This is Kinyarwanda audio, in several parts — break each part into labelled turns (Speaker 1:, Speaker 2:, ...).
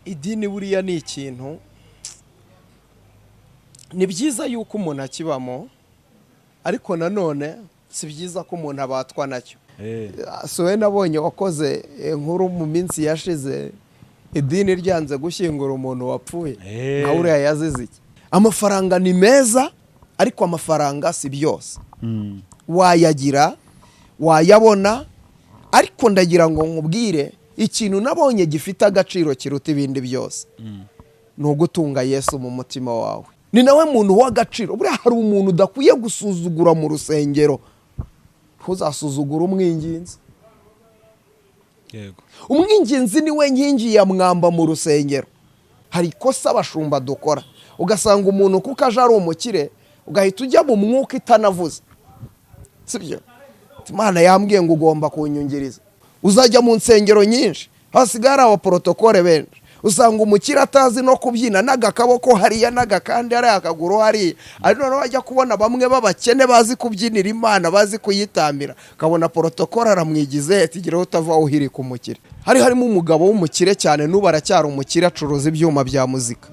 Speaker 1: Idini buriya ni ikintu, ni byiza yuko umuntu akibamo, ariko nanone si byiza ko umuntu abatwa nacyo. Sowe nabonye wakoze inkuru mu minsi yashize, idini ryanze gushyingura umuntu wapfuye, nka uriya yazize iki? Amafaranga ni meza, ariko amafaranga si byose. Wayagira, wayabona, ariko ndagira ngo nkubwire ikintu nabonye gifite agaciro kiruta ibindi byose, ni ugutunga Yesu mu mutima wawe. Ni nawe muntu w'agaciro. Buriya hari umuntu udakwiye gusuzugura mu rusengero. Ntuzasuzugure umwinginzi.
Speaker 2: Yego.
Speaker 1: Umwinginzi ni we nkingi ya mwamba mu rusengero. Hari ikosa abashumba dukora, ugasanga umuntu kuko aje ari umukire, ugahita ujya mu mwuka itanavuze, sibyo? Imana yambwiye ngo ugomba kunyungiriza. Uzajya mu nsengero nyinshi hasigaye hari abaporotokole benshi, usanga umukire atazi no kubyina, n'agakaboko hariya, n'agakandi hariya, akaguru hariya, ari noneho wajya kubona bamwe b'abakene bazi kubyinira Imana, bazi kuyitambira, ukabona porotokole aramwigize, tigiraho utava uhirika umukire. Hari harimo umugabo w'umukire cyane, n'ubu aracyari umukire, acuruza ibyuma bya muzika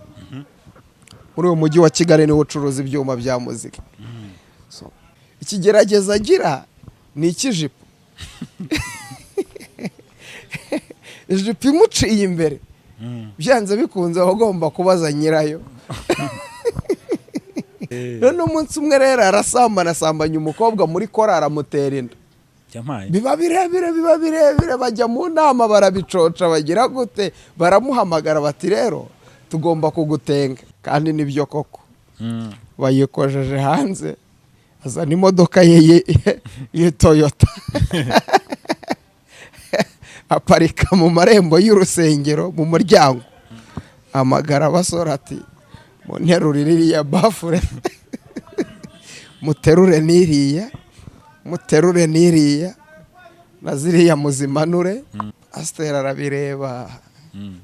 Speaker 1: muri uyu mujyi wa Kigali, niwe ucuruza ibyuma bya muzika. So, ikigerageza agira ni icy'ijipo. Ijipo imuciye imbere, byanze bikunze aba agomba kubaza nyirayo. None umunsi umwe rero arasambana, asambanya umukobwa muri korari, amutera inda.
Speaker 2: Yampaye.
Speaker 1: Biba birebire, biba birebire, bajya mu nama barabicoca, bagira gute, baramuhamagara bati rero tugomba kugutenga. Kandi nibyo koko, bayikojeje hanze, azana imodoka ye ye Toyota, aparika mu marembo y'urusengero mu muryango, amagara abasore ati munterure iriya bafure, muterure n'iriya, muterure n'iriya na ziriya muzimanure. Pasiteri arabireba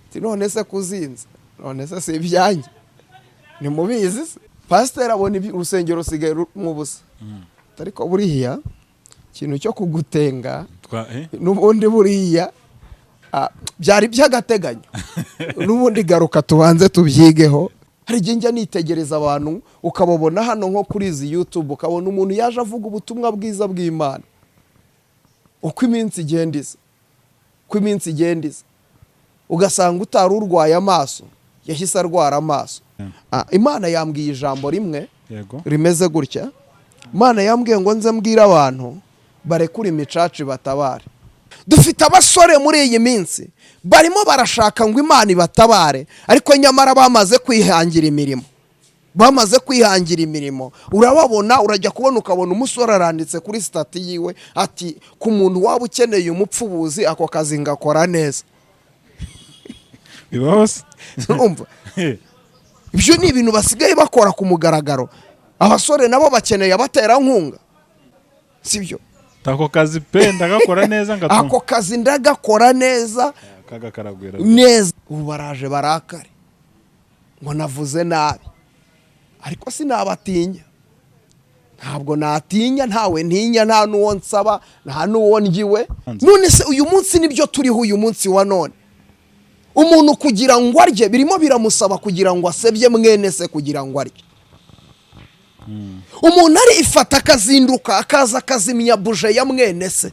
Speaker 1: ati none se kuzinze, none se si ibyanjye, ntimubizi se? Pasiteri abona urusengero rusigaye mu busa, ariko buriya ikintu cyo kugutenga n'ubundi buriya byari by'agateganyo, n'ubundi garuka tubanze tubyigeho. Hari igihe njya nitegereza abantu, ukababona hano nko kuri izi YouTube, ukabona umuntu yaje avuga ubutumwa bwiza bw'Imana, uko iminsi igenda iza, uko iminsi igenda iza, ugasanga utari urwaye amaso yahise arwara amaso. Imana yambwiye ijambo rimwe rimeze gutya. Imana yambwiye ngo nze mbwire abantu barekure imicaca batabare. Dufite abasore muri iyi minsi barimo barashaka ngo Imana ibatabare, ariko nyamara bamaze kwihangira imirimo, bamaze kwihangira imirimo. Urababona, urajya kubona ukabona umusore aranditse kuri sitati yiwe ati ku muntu waba ukeneye umupfubuzi, ako kazi ngakora neza.
Speaker 2: Bibaho se?
Speaker 1: Urumva ibyo ni ibintu basigaye bakora ku mugaragaro. Abasore nabo bakeneye abaterankunga, sibyo?
Speaker 2: Ako kazi pe ndagakora neza ngatunga.
Speaker 1: Ako kazi ndagakora neza.
Speaker 2: Kaga karagwira
Speaker 1: neza. Ubu baraje barakare ngo navuze nabi, ariko sinabatinya, ntabwo natinya, ntawe ntinya, nta n'uwo nsaba, nta n'uwo ndyiwe. None se uyu munsi nibyo turiho uyu munsi wa none, umuntu kugira ngo arye birimo biramusaba kugira ngo asebye mwene se kugira ngo arye. Umuntu arifata akazinduka akaza akazimya buje ya mwene se.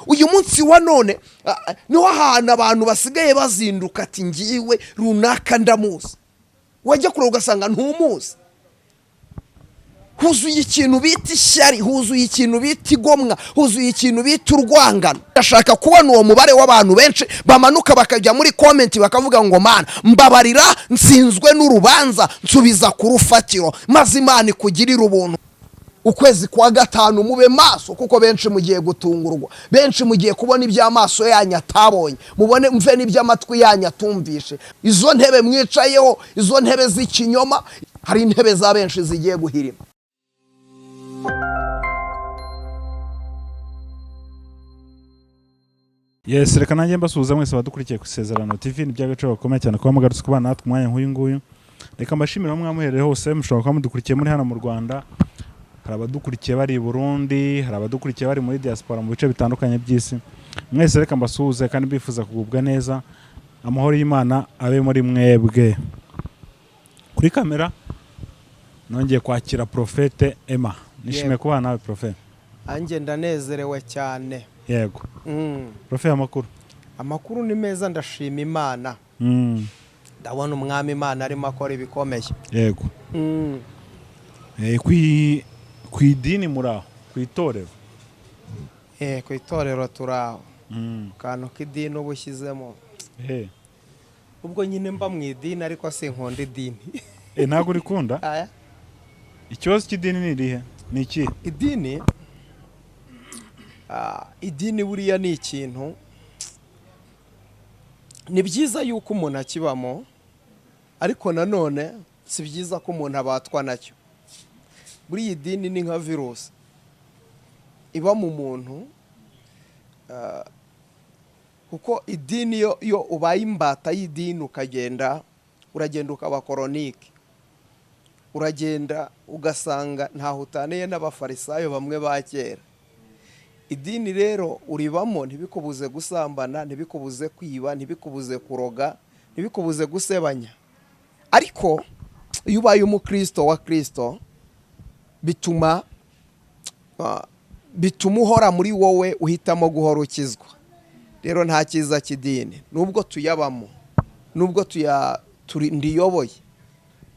Speaker 1: Uyu munsi wa none niho hantu abantu basigaye bazinduka ati ngiwe runaka ndamuzi, wajya kure ugasanga ntumuzi. Huzuye ikintu bita ishyari, huzuye ikintu bita igomwa, huzuye ikintu bita urwangano. Ndashaka kubona uwo mubare w'abantu benshi bamanuka bakajya muri komenti bakavuga ngo Mana mbabarira, nsinzwe n'urubanza, nsubiza ku rufatiro, maze Imana ikugirire ubuntu. Ukwezi kwa gatanu mube maso, kuko benshi mugiye gutungurwa, benshi mugiye kubona iby'amaso yanyu atabonye, mubone mve n'iby'amatwi yanyu atumvishe. Izo ntebe mwicayeho, izo ntebe z'ikinyoma, hari intebe za benshi zigiye guhirima.
Speaker 2: Yes, reka nanjye mbasuhuza mwese abadukurikiye ku Isezerano TV. Ni iby'agaciro gakomeye cyane kuba mugarutse kubana natwe umwanya nk'uyu nguyu. Reka mbashimire aho mwamuhereye hose, mushobora kuba mudukurikiye muri hano mu Rwanda, hari abadukurikiye bari i Burundi, hari abadukurikiye bari muri diaspora mu bice bitandukanye by'isi. Mwese reka mbasuhuze kandi mbifuza kugubwa neza. Amahoro y'Imana abe muri mwebwe. Kuri kamera nongeye kwakira Prophète Emma. Nishimiye
Speaker 1: Yego.
Speaker 2: kubana nawe, Prophète.
Speaker 1: Anjye ndanezerewe cyane.
Speaker 2: Yego. Prophète, amakuru?
Speaker 1: Amakuru ni meza, ndashima Imana. Ndabona Umwami Imana arimo akora ibikomeye.
Speaker 2: Yego. Ku idini muri aho, ku itorero?
Speaker 1: Ku itorero turi aho. Akantu k'idini uba ushyizemo. Ubwo nyine mba mu idini, ariko sinkunda idini.
Speaker 2: Ntabwo urikunda?
Speaker 1: Aya.
Speaker 2: Ikibazo cy'idini ni irihe, ni ikihe?
Speaker 1: Idini buriya ni ikintu, ni byiza yuko umuntu akibamo, ariko nanone si byiza ko umuntu abatwa nacyo. Buriya idini ni nka virusi iba mu muntu, kuko idini iyo ubaye imbata y'idini, ukagenda, uragenda ukaba chronique, uragenda ugasanga ntaho utaniye n'Abafarisayo bamwe ba kera. Idini rero uribamo, ntibikubuze gusambana, ntibikubuze kwiba, ntibikubuze kuroga, ntibikubuze gusebanya. Ariko iyo ubaye umukristo wa Kristo, bituma uhora muri wowe uhitamo guhora ukizwa. Rero nta cyiza cy'idini, nubwo tuyabamo, nubwo ndiyoboye,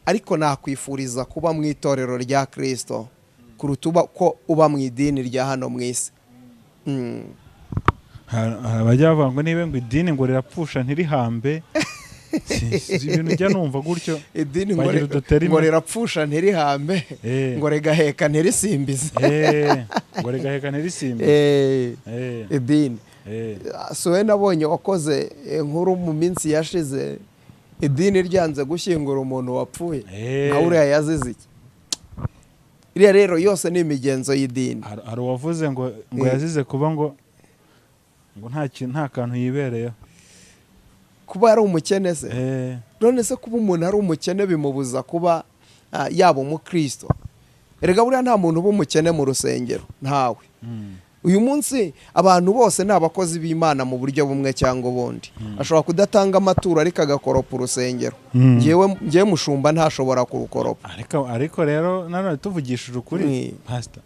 Speaker 1: ariko nakwifuriza kuba mu itorero rya Kristo kuruta ko uba mu idini rya hano mu isi.
Speaker 2: Hari abajya bavuga ngo niba ngo idini ngo rirapfusha ntirihambe. Si ibintu ujya numva gutyo?
Speaker 1: Idini ngo
Speaker 2: Bagira uduterime.
Speaker 1: Ngo rirapfusha ntirihambe, ngo rigaheka ntirisimbize.
Speaker 2: Ngo rigaheka ntirisimbe.
Speaker 1: Idini si wowe nabonye wakoze inkuru mu minsi yashize, idini ryanze gushyingura umuntu wapfuye? Nka uriya yazize iki? Iriya rero yose ni imigenzo y'idini.
Speaker 2: Hari uwavuze ngo yazize kuba ngo nta kintu, nta kantu yibereyeho.
Speaker 1: Kuba ari umukene se? None se kuba umuntu ari umukene bimubuza kuba yaba umukristo? Erega buriya nta muntu uba umukene mu rusengero, ntawe. Uyu munsi abantu bose ni abakozi b'Imana mu buryo bumwe cyangwa ubundi. Ashobora kudatanga amaturo, ariko agakoropa urusengero. Ngewe mushumba ntashobora kurukoropa.
Speaker 2: Ariko rero nanone tuvugishije ukuri, pastor,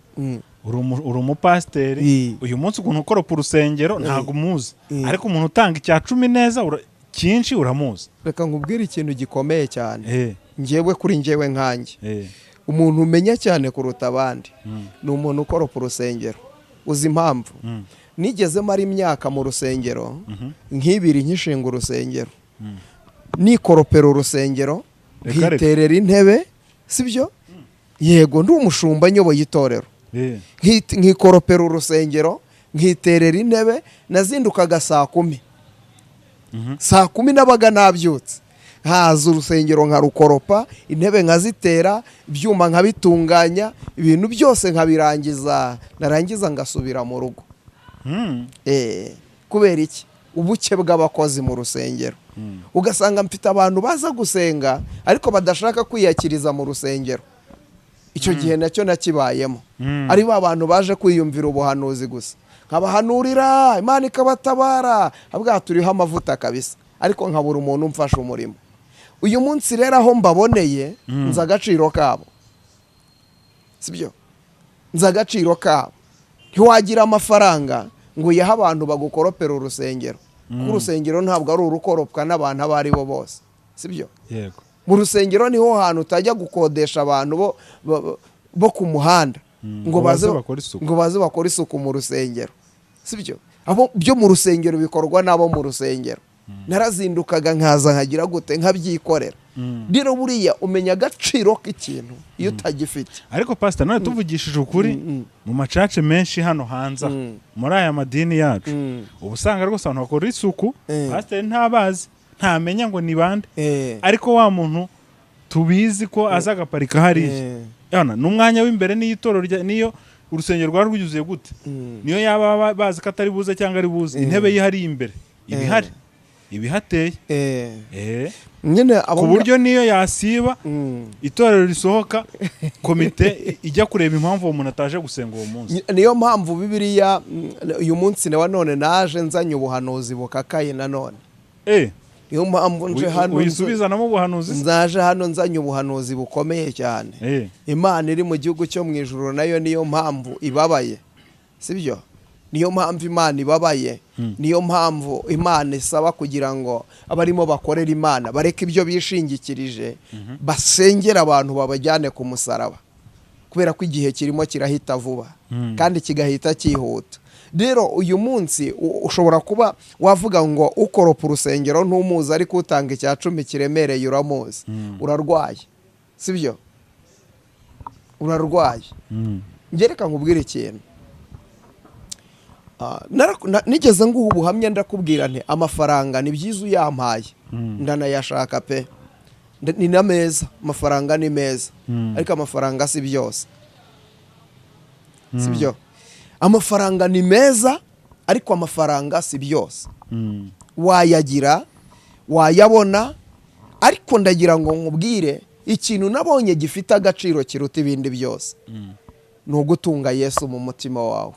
Speaker 2: uri umupasiteri. Uyu munsi ukuntu ukoropa urusengero ntabwo umuzi, ariko umuntu utanga icya cumi neza cyinshi uramuzi.
Speaker 1: Reka nkubwire ikintu gikomeye cyane. Ngewe, kuri ngewe nkanjye, umuntu umenya cyane kuruta abandi ni umuntu ukoropa urusengero. Uzi impamvu? Nigeze mara imyaka mu rusengero nk'ibiri nkishinga urusengero, nikoropera urusengero,
Speaker 2: Reka, reka.
Speaker 1: nkiterera intebe, sibyo? Yego, ndi umushumba nyoboye itorero. Nkikoropera urusengero, nkiterera intebe. Nazindukaga saa 10. Saa 10 nabaga nabyutse, nkaza urusengero nkarukoropa, intebe nkazitera, ibyuma nkabitunganya, ibintu byose nkabirangiza, narangiza ngasubira mu rugo. Kubera iki? Ubuke bw'abakozi mu rusengero. Ugasanga mfite abantu baza gusenga, ariko badashaka kwiyakiriza mu rusengero. Icyo gihe nacyo nakibayemo. Ari ba bantu baje kwiyumvira ubuhanuzi gusa, nkabahanurira, Imana ikabatabara, abwa turiho amavuta kabisa, ariko nkabura umuntu umfasha umurimo. Uyu munsi rero aho mbaboneye, nzi agaciro kabo, sibyo? Nzi agaciro kabo. Ntiwagira amafaranga ngo uyahe abantu bagukoropera urusengero, kuko urusengero ntabwo ari urukoropwa n'abantu abo ari bo bose, sibyo?
Speaker 2: Yego.
Speaker 1: Mu rusengero niho hantu utajya gukodesha abantu bo ku muhanda ngo
Speaker 2: ngo
Speaker 1: baze
Speaker 2: baze bakore isuku.
Speaker 1: Ngo baze bakore isuku mu rusengero, sibyo? Abo byo mu rusengero bikorwa n'abo mu rusengero. Narazindukaga nkaza nkagira gute, nkabyikorera. Rero buriya umenya agaciro k'ikintu iyo utagifite.
Speaker 2: Ariko pastor, none tuvugishije ukuri, mu macace menshi hano hanze aha, muri aya madini yacu, uba usanga rwose abantu bakora isuku, pasiteri ntabazi, ntamenya ngo ni bande. Ariko wa muntu tubizi ko aza agaparika hariya, yana n'umwanya w'imbere, n'iyo itorero niyo urusengero rwari rwuzuye gute, niyo yaba bazi ko atari buze cyangwa ari buze, intebe ye ihari imbere iba ihari, iba ihateye.
Speaker 1: Nyine abo
Speaker 2: Ku buryo niyo yasiba, itorero risohoka, komite ijya kureba impamvu uwo muntu ataje gusenga uwo munsi.
Speaker 1: Niyo mpamvu Bibiliya, uyu munsi wa none naje nzanye ubuhanuzi bukakaye nanone. Niyo mpamvu nje hano
Speaker 2: Uyisubizanamo ubuhanuzi se?
Speaker 1: Nzaje hano nzanye ubuhanuzi bukomeye cyane. Imana iri mu gihugu cyo mu ijuru nayo niyo mpamvu ibabaye, sibyo? Niyo mpamvu Imana ibabaye, niyo mpamvu Imana isaba kugira ngo abarimo bakorera Imana bareke ibyo bishingikirije, basengera abantu babajyane ku musaraba, kubera ko igihe kirimo kirahita vuba kandi kigahita cyihuta. Rero uyu munsi ushobora kuba wavuga ngo ukoropa urusengero ntumuzi, ariko utanga 10% kiremereye uramuzi. Urarwaye, sibyo? Urarwaye. Njye reka nkubwire ikintu. Nigeze nguha ubuhamya, ndakubwira nti amafaranga ni byiza uyampaye, ndanayashaka pe. Ni na meza, amafaranga ni meza, ariko amafaranga si byose, si byo? Amafaranga ni meza, ariko amafaranga si byose. Wayagira, wayabona, ariko ndagira ngo nkubwire ikintu nabonye gifite agaciro kiruta ibindi byose, ni ugutunga Yesu mu mutima wawe.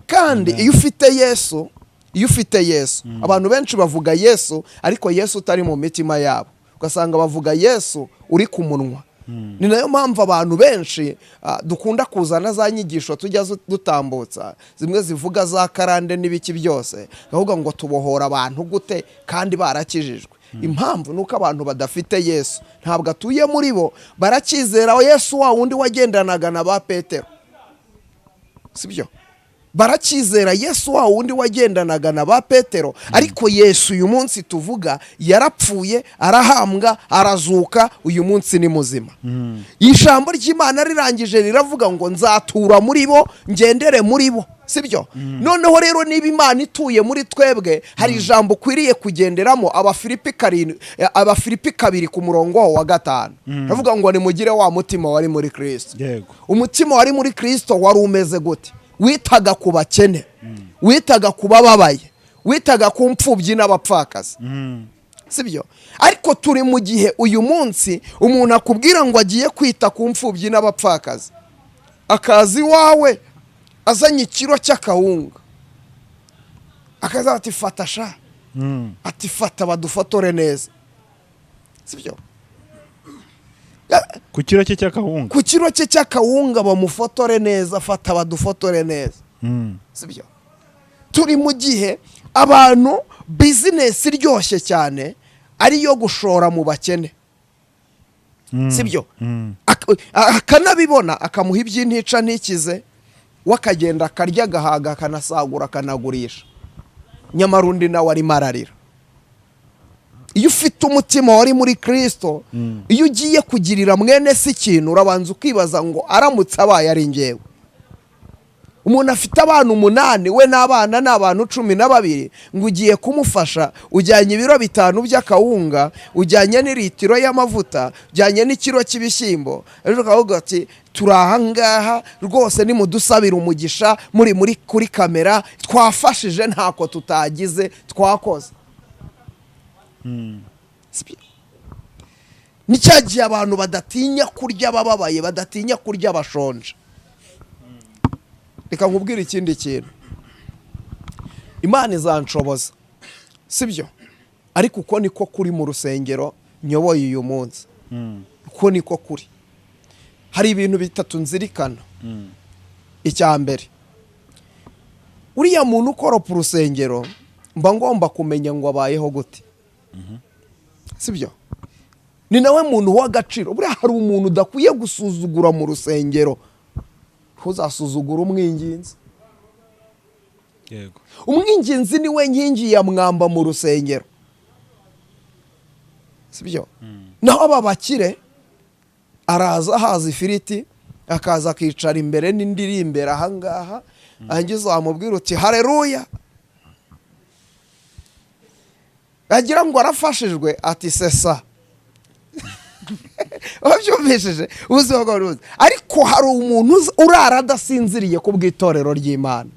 Speaker 1: Kandi iyo ufite Yesu, iyo ufite Yesu, abantu benshi bavuga Yesu, ariko Yesu utari mu mitima yabo, ugasanga bavuga Yesu uri ku munwa. Ni nayo mpamvu abantu benshi dukunda kuzana za nyigisho tujya dutambutsa, zimwe zivuga za karande n'ibiki byose, ahubwo ngo tubohora abantu gute kandi barakijijwe? Impamvu ni uko abantu badafite Yesu, ntabwo atuye muri bo. Baracyizera Yesu wa wundi wagendanaga na ba Petero, sibyo? Baracyizera Yesu wa wundi wagendanaga na ba Petero, ariko Yesu uyu munsi tuvuga yarapfuye, arahambwa, arazuka, uyu munsi ni muzima. Ijambo ry'Imana rirangije riravuga ngo nzatura muri bo, ngendere muri bo, sibyo? Noneho rero niba Imana ituye muri twebwe, hari ijambo ukwiriye kugenderamo. Abafilipi 7, Abafilipi 2 ku murongo wa 5, aravuga ngo nimugire wa mutima wari muri Kristo. Umutima wari muri Kristo wari umeze gute? Witaga ku bakene, witaga ku bababaye, witaga ku mfubyi n'abapfakazi, sibyo? Ariko turi mu gihe uyu munsi umuntu akubwira ngo agiye kwita ku mfubyi n'abapfakazi, akaza iwawe azanye ikiro cy'akawunga, akaza ati fata sha, ati fata badufotore neza, sibyo?
Speaker 2: Ku kiro cye cy'akawunga.
Speaker 1: Ku kiro cye cy'akawunga, bamufotore neza, fata badufotore neza, sibyo? Turi mu gihe abantu bizinesi iryoshye cyane ariyo gushora mu bakene, sibyo? Akanabibona, akamuha iby'intica ntikize, we akagenda akarya, agahaga, akanasagura, akanagurisha, nyamara undi nawe arimo ararira. Iyo ufite umutima wari muri Kirisito, iyo ugiye kugirira mwene se ikintu, urabanza ukibaza ngo aramutse abaye ari ngewe. Umuntu afite abana 8, we n'abana ni abantu 12, ngo ugiye kumufasha, ujyanye ibiro 5 by'akawunga, ujyanye n'iritiro y'amavuta, ujyanye n'ikiro cy'ibishyimbo, ejo ukavuga ati turi ahangaha rwose, nimudusabira umugisha muri muri kuri kamera, twafashije ntako tutagize, twakoze. Ni cya gihe abantu badatinya kurya bababaye, badatinya kurya bashonje. Reka nkubwire ikindi kintu. Imana izanshoboza, sibyo? Ariko uko niko kuri mu rusengero nyoboye uyu munsi, uko niko kuri. Hari ibintu bitatu nzirikana. Icya mbere, uriya muntu ukoropa urusengero mba ngomba kumenya ngo abayeho gute, sibyo? Ni nawe muntu w'agaciro. Buriya hari umuntu udakwiye gusuzugura mu rusengero. Ntuzasuzugure umwinginzi. Umwinginzi ni we nkingi ya mwamba mu rusengero, sibyo? Naho aba bakire, araza ahaza ifiriti, akaza akicara imbere n'indi iri imbere ahangaha, ahangiza wamubwira uti hareruya, agira ngo arafashijwe, ati sesa wabyumvishije ubuzima bwa buri munsi. Ariko hari umuntu urara adasinziriye ku bw'itorero ry'Imana,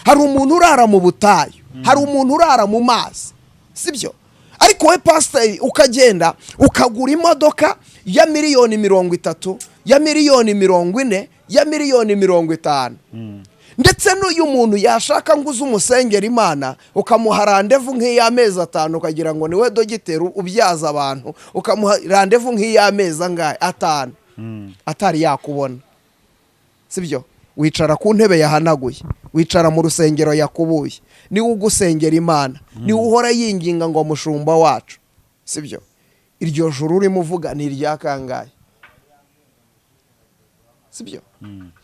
Speaker 1: hari umuntu urara mu butayu, hari umuntu urara mu mazi, sibyo? Ariko we pasiteri ukagenda ukagura imodoka ya miliyoni 30, ya miliyoni 40, ya miliyoni 50. Ndetse n'uyu muntu yashaka ngo uze umusengera Imana, ukamuha randevu nk'iy'amezi 5, ukagira ngo niwe dogiteri ubyaza abantu, ukamuha randevu nk'iy'amezi angahe? 5, atari yakubona, sibyo? Wicara ku ntebe yahanaguye, wicara mu rusengero yakubuye, niwe ugusengera Imana, niwe uhora yinginga ngo mushumba wacu, sibyo? Iryo juru urimo uvuga ni irya kangahe? Sibyo?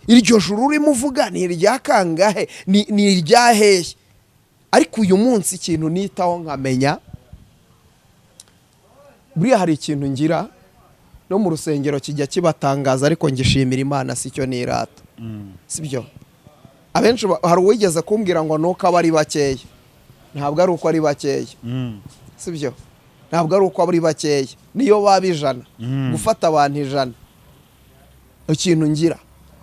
Speaker 1: Iryo juru urimo uvuga ni irya kangahe? Ni irya hehe? Ariko uyu munsi ikintu nitaho nkamenya, buriya hari ikintu ngira no mu rusengero kijya kibatangaza, ariko ngishimira Imana, si cyo nirata, sibyo? Abenshi hari uwigeze kumbwira ngo nuko aba ari bakeya. Ntabwo ari uko ari bakeya, sibyo? Ntabwo ari uko ari bakeya, niyo baba 100, gufata abantu 100. Ikintu ngira,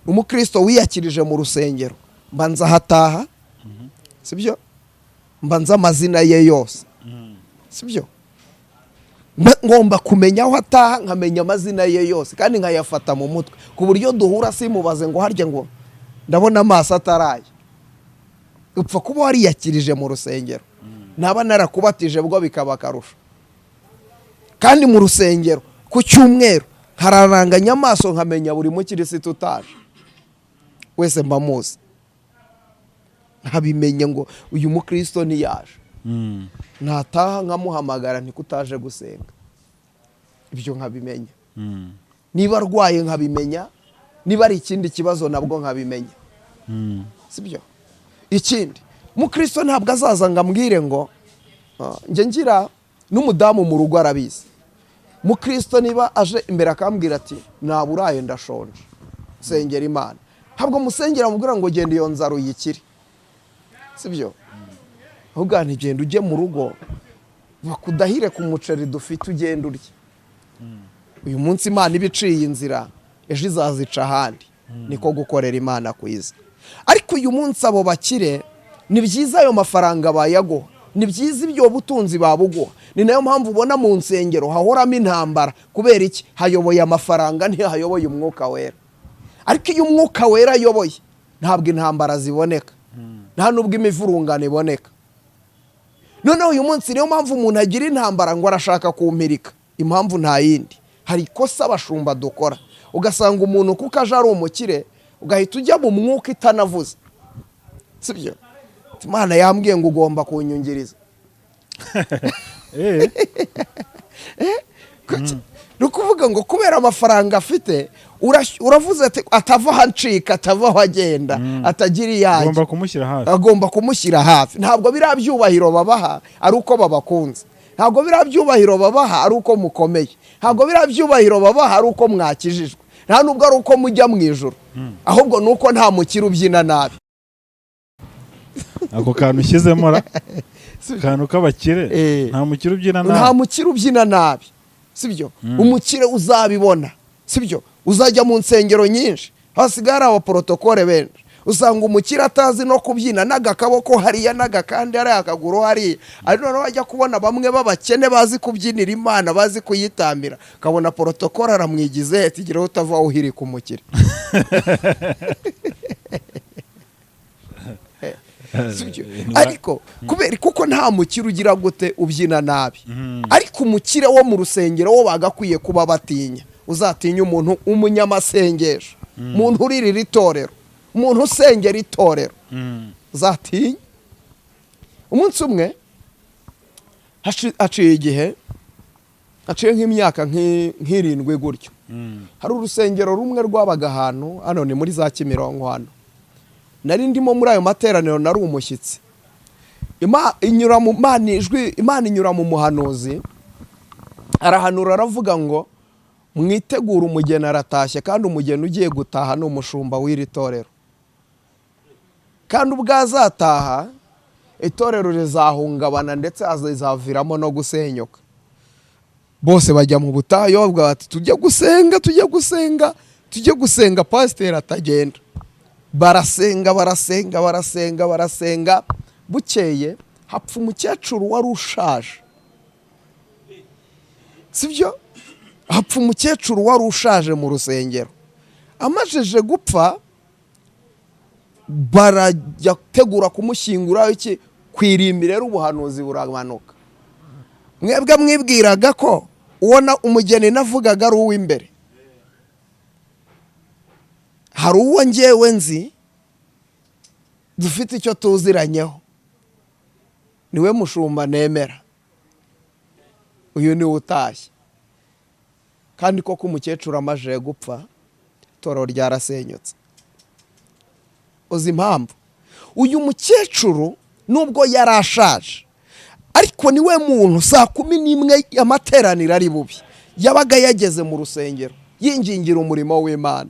Speaker 1: umukristo wiyakirije mu rusengero mbanza hataha, sibyo? Mbanza amazina ye yose, sibyo? Ngomba kumenya aho ataha, nkamenya amazina ye yose kandi nkayafata mu mutwe, ku buryo duhura simubaze ngo harya ngo ndabona amaso ataraye. Upfa kuba wariyakirije mu rusengero, naba narakubatije bwo bikaba akarusho. Kandi mu rusengero ku cyumweru nkararanganya amaso nkamenya buri mukirisitu utaje wese, mba muzi, nkabimenye ngo uyu mukristo ntiyaje. Nataha nkamuhamagara, ntikutaje gusenga, ibyo nkabimenya. Niba arwaye nkabimenya, niba ari ikindi kibazo nabwo nkabimenya, sibyo? Ikindi, mukristo ntabwo azaza ngo ambwire ngo njye ngira n'umudamu mu rugo arabizi. Mukristo niba aje imbere akambwira ati naburaye ndashonje, sengera Imana, ntabwo musengera mubwira ngo genda iyo nzara uyikire, sibyo? Ahubwo ntigenda ujye mu rugo bakudahire ku muceri dufite, ugenda urye. Uyu munsi Imana iba iciye inzira, ejo izazica ahandi. Niko gukorera Imana kwiza. Ariko uyu munsi abo bakire, ni byiza ayo mafaranga bayaguha, ni byiza ibyo butunzi babuguha. Ni nayo mpamvu ubona mu nsengero hahoramo intambara. Kubera iki? Hayoboye amafaranga, ntihayoboye Umwuka Wera. Ariko iyo Umwuka Wera ayoboye, ntabwo intambara ziboneka, nta n'ubwo imivurungano iboneka. Noneho uyu munsi niyo mpamvu umuntu agira intambara ngo arashaka kumpirika. Impamvu nta yindi, hari ikosa abashumba dukora, ugasanga umuntu kuko aje ari umukire, ugahita ujya mu mwuka itanavuze, sibyo? Imana yambwiye ngo ugomba kunyungiriza. Ni ukuvuga ngo kubera amafaranga afite, uravuze ati atava aho ancika, atava aho agenda, atagira iyo ajya.
Speaker 2: Ugomba kumushyira hafi.
Speaker 1: Agomba kumushyira hafi. Ntabwo biriya byubahiro babaha ari uko babakunze, ntabwo biriya byubahiro babaha ari uko mukomeye, ntabwo biriya byubahiro babaha ari uko mwakijijwe, nta nubwo ari uko mujya mu ijuru, ahubwo ni uko nta mukire ubyina nabi.
Speaker 2: Ako kantu ushyizemo ra, akantu k'abakire, nta mukire ubyina
Speaker 1: nta
Speaker 2: nabi.
Speaker 1: Mukire ubyina nabi, sibyo? Umukire uzabibona, sibyo? Uzajya mu nsengero nyinshi hasigaye hari abaporotokole benshi, usanga umukire atazi no kubyina, n'agakaboko hariya, n'agakandi hariya, akaguru hariya. Ariko noneho wajya kubona bamwe b'abakene bazi kubyinira Imana, bazi kuyitambira, ukabona porotokole aramwigize, tigiraho utava uhirika umukire. Sibyo? Ariko kubera kuko nta mukire ugira gute ubyina nabi. Ariko umukire wo mu rusengero wo bagakwiye kuba batinya. Uzatinya umuntu w'umunyamasengesho, umuntu uririra itorero, umuntu usengera itorero, uzatinya. Umunsi umwe haciye igihe, haciye nk'imyaka nk'irindwi gutyo, hari urusengero rumwe rwabaga ahantu hano, ni muri za Kimironko hano. Nari ndimo muri ayo materaniro, nari umushyitsi. Inyura mu Mana, ijwi Imana inyura mu muhanuzi, arahanura, aravuga ngo mwitegure, umugeni aratashye, kandi umugeni ugiye gutaha ni umushumba w'iri torero, kandi ubwo azataha itorero rizahungabana, ndetse azaviramo no gusenyuka. Bose bajya mu butayu, bavuga bati tujye gusenga, tujye gusenga, tujye gusenga, pasiteri atagenda. Barasenga, barasenga, barasenga, barasenga. Bukeye hapfa umukecuru wari ushaje, sibyo? Hapfa umukecuru wari ushaje mu rusengero. Amajije gupfa, Barajya gutegura kumushyingura iki ku irimbi. Rero ubuhanuzi buramanuka. Mwebwe mwibwiraga ko ubona umugeni navugaga ari uw'imbere. Hari uwo ngewe nzi dufite icyo tuziranyeho, niwe mushumba nemera, uyu niwe utashye. Kandi koko umukecuru amajije gupfa, itorero ryarasenyutse. Uzi impamvu? Uyu mukecuru nubwo yari ashaje, ariko niwe muntu saa 11 amateraniro ari bubi yabaga yageze mu rusengero yingingira umurimo w'Imana.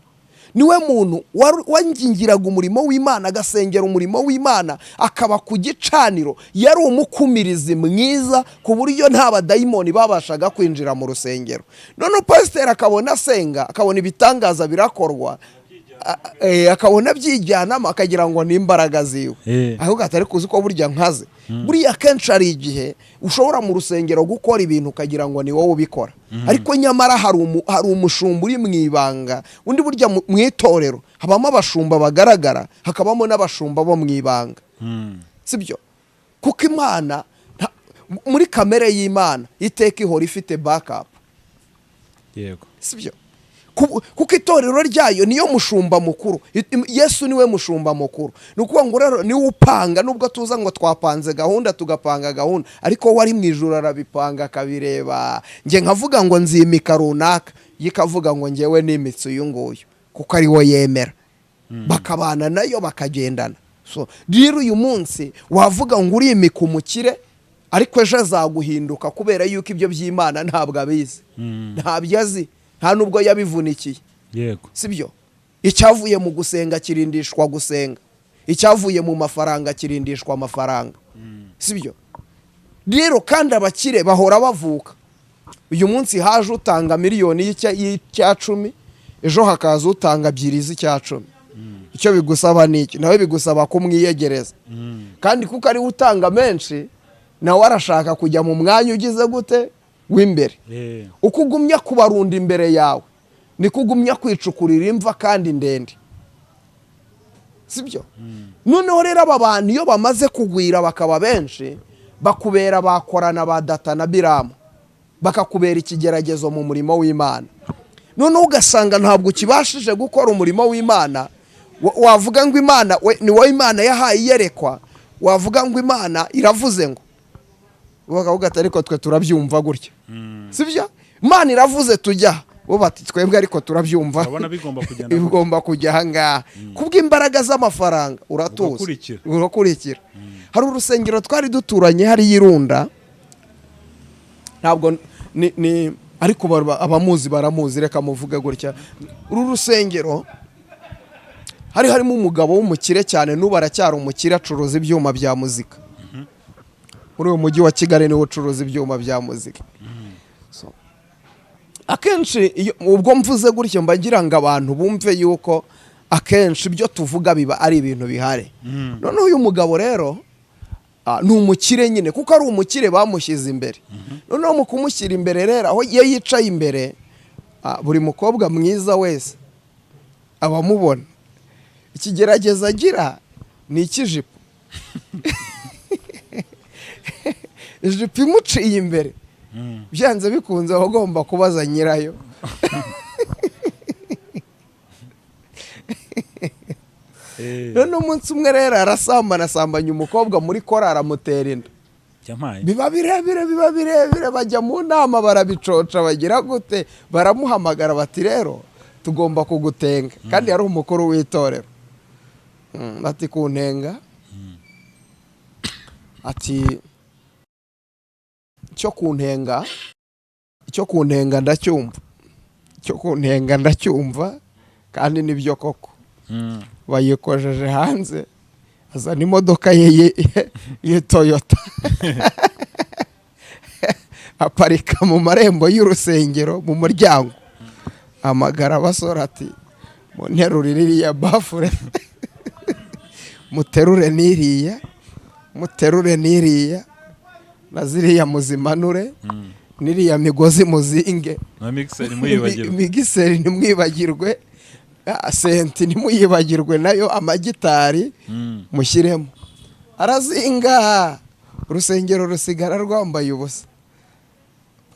Speaker 1: Niwe muntu wangingiraga umurimo w'Imana, agasengera umurimo w'Imana, akaba ku gicaniro. Yari umukumirizi mwiza ku buryo nta badayimoni babashaga kwinjira mu rusengero. None pasiteri akabona asenga, akabona ibitangaza birakorwa, akabona abyijyanamo, akagira ngo ni imbaraga ziwe, ahubwo atari kuzi ko burya nkaze. Buriya akenshi hari igihe ushobora mu rusengero gukora ibintu ukagira ngo ni wowe ubikora, ariko nyamara hari umushumba uri mu ibanga. Undi burya mu itorero habamo abashumba bagaragara, hakabamo n'abashumba bo mu ibanga, sibyo? Kuko Imana muri kamere y'Imana iteka ihora ifite backup. Sibyo? Kuko itorero ryayo niyo mushumba mukuru. Yesu niwe mushumba mukuru. Ni ukuvuga ngo rero niwe upanga. Nubwo tuza ngo twapanze gahunda, tugapanga gahunda, ariko we ari mu ijuru arabipanga, akabireba. Njye nkavuga ngo nzimika runaka, ye ikavuga ngo ngewe nimitse uyu nguyu kuko ari we yemera, bakabana nayo bakagendana. So rero uyu munsi wavuga ngo urimika umukire, ariko ejo azaguhinduka, kubera yuko ibyo by'Imana ntabwo abizi, ntabyo azi, nta nubwo yabivunikiye. Sibyo? Icyavuye mu gusenga kirindishwa gusenga, icyavuye mu mafaranga kirindishwa amafaranga, sibyo? Rero kandi abakire bahora bavuka. Uyu munsi haje utanga miliyoni y'icya 10, ejo hakaza utanga 2 z'icya 10. Icyo bigusaba ni iki? Nawe bigusaba kumwiyegereza, kandi kuko ariwe utanga menshi, nawe arashaka kujya mu mwanya ugize gute w'imbere. Uko ugumya kubarunda imbere yawe, niko ugumya kwicukurira imva kandi ndende, sibyo? Noneho rero aba bantu iyo bamaze kugwira bakaba benshi, bakubera bakorana ba Data na Biramu, bakakubera ikigeragezo mu murimo w'Imana. Noneho ugasanga ntabwo ukibashije gukora umurimo w'Imana. Wavuga ngo Imana ni wowe Imana yahaye iyerekwa, wavuga ngo Imana iravuze ngo, bakavuga ati ariko twe turabyumva gutya, sibyo? Imana iravuze tujya, bo bati twebwe ariko turabyumva
Speaker 2: Urabona bigomba kugenda gutya.
Speaker 1: Bigomba kujya ahangaha. Kubw'imbaraga z'amafaranga uratuza,
Speaker 2: Ugakurikira.
Speaker 1: urakurikira. Hari urusengero twari duturanye hariya irunda, ntabwo ni ariko abamuzi baramuzi, reka muvuge gutya. Uru rusengero hari harimo umugabo w'umukire cyane, n'ubu aracyari umukire, acuruza ibyuma bya muzika muri uyu mujyi wa Kigali, niwe ucuruza ibyuma bya muzika. So, akenshi ubwo mvuze gutyo mba ngira ngo abantu bumve yuko akenshi ibyo tuvuga biba ari ibintu bihari. Noneho uyu mugabo rero ni umukire nyine. Kuko ari umukire bamushyize imbere. Noneho mu kumushyira imbere rero, aho iyo yicaye imbere, buri mukobwa mwiza wese aba amubona. Ikigerageza agira ni icy'ijipo. Ijipo imuciye imbere, byanze bikunze aba agomba kubaza nyirayo. None umunsi umwe rero arasambana, asambanya umukobwa muri korari, amutera inda.
Speaker 2: Yampaye.
Speaker 1: Biba birebire, biba birebire, bajya mu nama barabicoca, bagira gute, baramuhamagara bati rero tugomba kugutenga. Kandi yari umukuru w'itorero. Bati kuntenga? Ati icyo kuntenga, icyo kuntenga ndacyumva, icyo kuntenga ndacyumva, kandi nibyo koko. Bayikojeje hanze, azana imodoka ye ye Toyota, aparika mu marembo y'urusengero mu muryango, amagara abasore ati munterure iriya bafure, muterure n'iriya, muterure n'iriya, na ziriya muzimanure, n'iriya migozi muzinge,
Speaker 2: Na mixer ntimwibagirwe.
Speaker 1: Mixer ntimwibagirwe. Senti ntimuyibagirwe nayo, amagitari mushyiremo. Arazinga, urusengero rusigara rwambaye ubusa.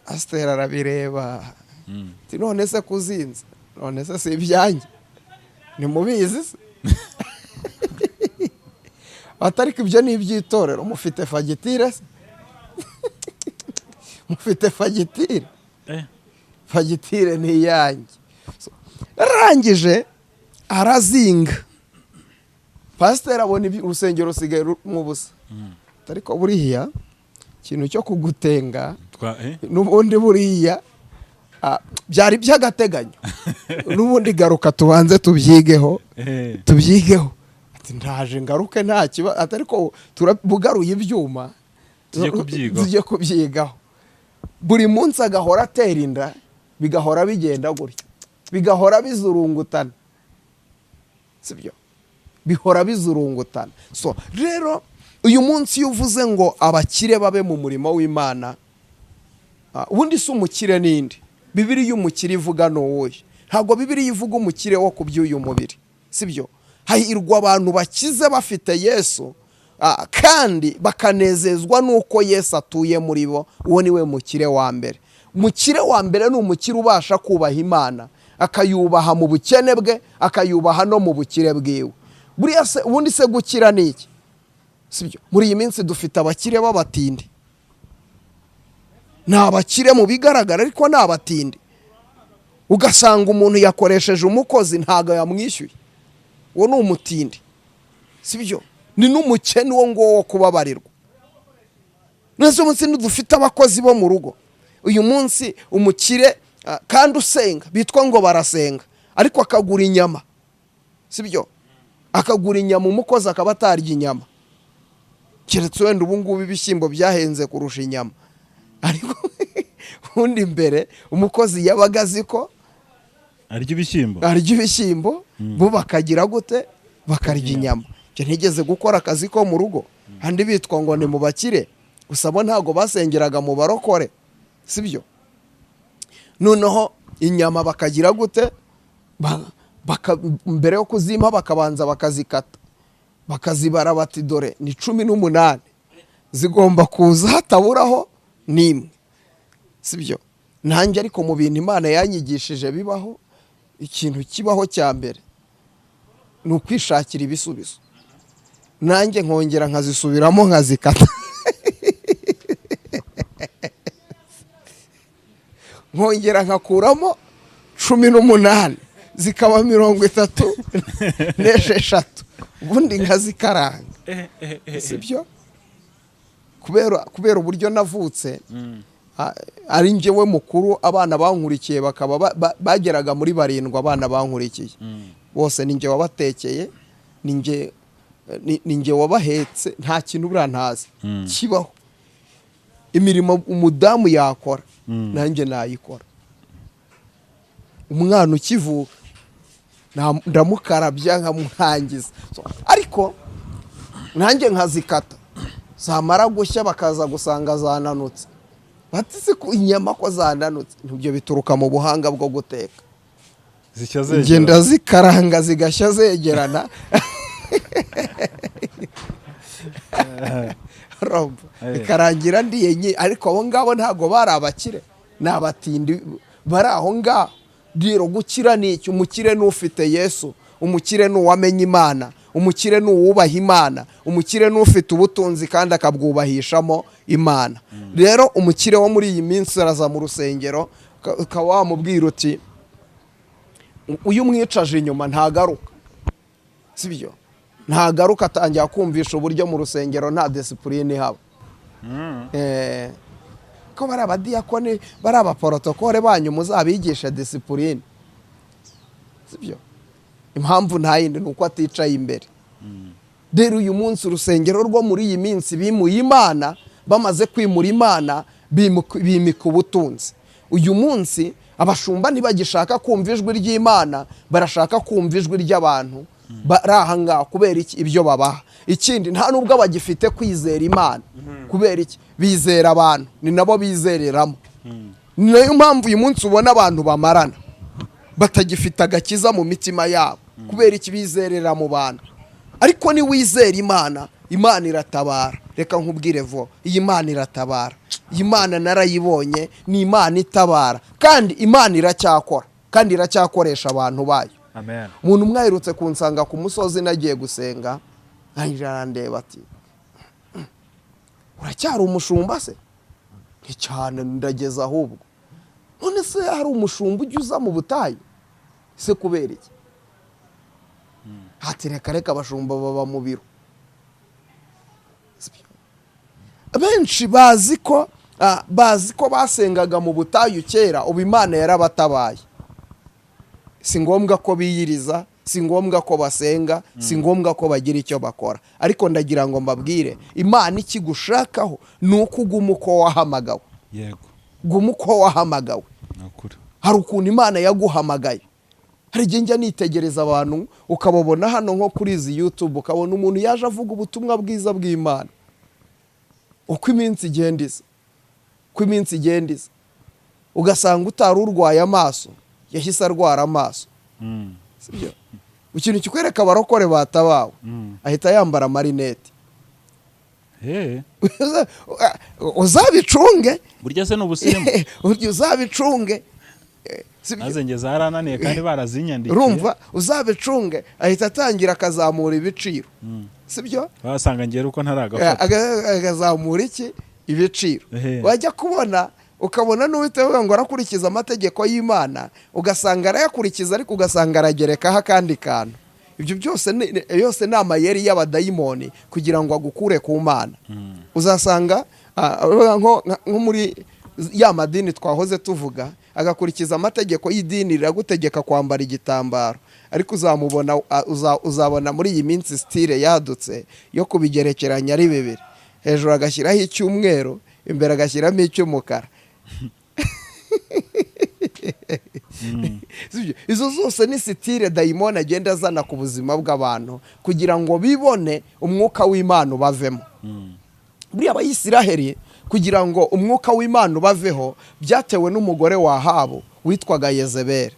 Speaker 1: Pasiteri arabireba, ati: "None se kuzinze?" "None se si ibyanjye? Ntimubizi se?" Ati: "Ariko ibyo ni iby'itorero. Mufite fagitire se? Mufite fagitire?" "Fagitire ni iyanjye." So, arangije arazinga, pasiteri abona urusengero rusigaye mu busa. Ariko buriya ikintu cyo kugutenga n'ubundi buriya byari by'agateganyo, n'ubundi garuka tubanze tubyigeho. Tubyigeho. Ati: "Ndaje ngaruke, nta kibazo." Ati: "Ariko turabugaruye ibyuma."
Speaker 2: Tujye kubyigaho.
Speaker 1: Tujye kubyigaho. Buri munsi agahora atera inda, bigahora bigenda gutya, bigahora bizurungutana, sibyo? Bihora bizurungutana. So rero uyu munsi iyo uvuze ngo abakire babe mu murimo w'Imana, ubundi si umukire n'indi Bibiliya umukire ivuga ni uwuhe? Ntabwo Bibiliya ivuga umukire wo ku by'uyu mubiri, sibyo? Hahirwa abantu bakize bafite Yesu, kandi bakanezezwa n'uko Yesu atuye muri bo. Uwo ni we mukire wa mbere. Umukire wa mbere ni umukire ubasha kubaha Imana, akayubaha mu bukene bwe, akayubaha no mu bukire bwiwe. Buriya se ubundi se gukira ni iki, sibyo? Muri iyi minsi dufite abakire b'abatindi. Ni abakire mu bigaragara, ariko ni abatindi. Ugasanga umuntu yakoresheje umukozi, ntabwo yamwishyuye. Uwo ni umutindi, sibyo? Ni n'umukene uwo nguwo wo kubabarirwa. Neza umunsi ntidufite abakozi bo mu rugo. Uyu munsi umukire kandi usenga, bitwa ngo barasenga, ariko akagura inyama, sibyo? Akagura inyama, umukozi akaba atarya inyama, keretse wenda ubu ngubu ibishyimbo byahenze kurusha inyama. Ariko ubundi mbere umukozi yabaga azi ko
Speaker 2: arya ibishyimbo.
Speaker 1: Arya ibishyimbo, bo bakagira gute? Bakarya inyama. Njye ntigeze gukora akazi ko mu rugo, andi bitwa ngo ni mu bakire gusa, bo ntabwo basengeraga mu barokore, sibyo? Noneho inyama bakagira gute? Mbere yo kuzimpa bakabanza bakazikata, bakazibara, bati: "Dore ni 18, zigomba kuza hataburaho n'imwe," sibyo? Nanjye ariko mu bintu Imana yanyigishije bibaho, ikintu kibaho cya mbere ni ukwishakira ibisubizo. Nanjye nkongera nkazisubiramo, nkazikata, nkongera nkakuramo 18, zikaba 36, ubundi nkazikaranga, sibyo? Kubera uburyo navutse ari njyewe mukuru, abana bankurikiye bakaba bageraga muri barindwi. Abana bankurikiye bose ni njye wabatekeye, ni njye wabahetse. Nta kintu buriya ntazi kibaho. Imirimo umudamu yakora, nanjye nayikora. Umwana ukivuka ndamukarabya, nkamurangiza. So, ariko nanjye nkazikata, zamara gushya bakaza gusanga zananutse, bati: "Se ko inyama ko zananutse?" Ibyo bituruka mu buhanga bwo guteka.
Speaker 2: Zishya
Speaker 1: ngenda
Speaker 2: zegerana.
Speaker 1: Zikaranga zigashya zegerana. Urumva? Bikarangira ndiye ariko abo ngabo ntabwo bari abakire, ni abatindi bari aho ngaho. Rero gukira ni iki? Umukire ni ufite Yesu, umukire ni uwamenye Imana, umukire ni uwubaha Imana, umukire ni ufite ubutunzi kandi akabwubahishamo Imana. Rero umukire wo muri iyi minsi araza mu rusengero, ukaba wamubwira uti uyu umwicaje inyuma ntagaruka, sibyo? Ntagaruka. Atangira kumvisha uburyo mu rusengero nta discipline ihaba. Ko bari abadiyakoni, bari abaporotokole banyu, muzabigisha discipline, sibyo? Impamvu nta yindi, ni uko aticaye imbere. Rero uyu munsi urusengero rwo muri iyi minsi bimuye Imana. Bamaze kwimura Imana, bimika ubutunzi. Uyu munsi abashumba ntibagishaka kumva ijwi ry'Imana, barashaka kumva ijwi ry'abantu bari aha ngaha. Kubera iki? Ibyo babaha. Ikindi, nta nubwo bagifite kwizera Imana. Kubera iki? Bizera abantu, ni nabo bizereramo. Ni nayo mpamvu uyu munsi ubona abantu bamarana. Batagifite agakiza mu mitima yabo kubera iki? Bizerera mu bantu. Ariko niwizera Imana, Imana iratabara. Reka nkubwire vo, iyi Mana iratabara. Iyi Mana narayibonye, ni Imana itabara, kandi Imana iracyakora, kandi iracyakoresha abantu bayo.
Speaker 2: Amen.
Speaker 1: Umuntu umwe aherutse kunsanga ku musozi nagiye gusenga, arangije arandeba ati: "Uracyari umushumba se?" "Nti cyane, ndageze ahubwo." "None se hari umushumba ujya uza mu butayu se? Kubera iki?" Ati: "Reka reka, abashumba baba mu biro." Sibyo? Benshi bazi ko basengaga mu butayu kera, ubu Imana yarabatabaye, si ngombwa ko biyiriza, si ngombwa ko basenga, si ngombwa ko bagira icyo bakora. Ariko ndagira ngo mbabwire, Imana ikigushakaho ni uko uguma uko wahamagawe. Guma uko wahamagawe.
Speaker 2: Ni ukuri.
Speaker 1: Hari ukuntu Imana yaguhamagaye. Hari igihe njya nitegereza abantu, ukababona hano nko kuri izi YouTube, ukabona umuntu yaje avuga ubutumwa bwiza bw'Imana, uko iminsi igenda iza, uko iminsi igenda iza, ugasanga utari urwaye amaso yahise arwara amaso. Sibyo? Ikintu kikwereka abarokore batabawe, ahita yambara amarinete. Uzabicunge.
Speaker 2: Burya se ni ubusirimu?
Speaker 1: Burya uzabicunge. Sibyo?
Speaker 2: Maze njye zarananiye kandi barazinyandikiye.
Speaker 1: Urumva, uzabicunge, ahita atangira akazamura ibiciro, sibyo?
Speaker 2: Basanga ngera uko ntaragafata.
Speaker 1: Akazamura iki? Ibiciro. Wajya kubona ukabona n'uwita avuga ngo arakurikiza amategeko y'Imana, ugasanga arayakurikiza ariko ugasanga aragerekaho akandi kantu. Ibyo byose yose ni amayeri y'abadayimoni kugira ngo agukure ku Mana. Uzasanga nko muri ya madini twahoze tuvuga, agakurikiza amategeko y'idini riragutegeka kwambara igitambaro, ariko uzamubona, uzabona muri iyi minsi style yadutse yo kubigerekeranya ari bibiri, hejuru agashyiraho icyumweru, imbere agashyiramo icy'umukara. Sibyo? Izo zose ni style dayimoni agenda azana ku buzima bw'abantu kugira ngo bibone umwuka w'Imana ubavemo. Buriya Abayisiraheli, kugira ngo umwuka w'Imana ubaveho, byatewe n'umugore wa Ahabu witwaga Yezebeli.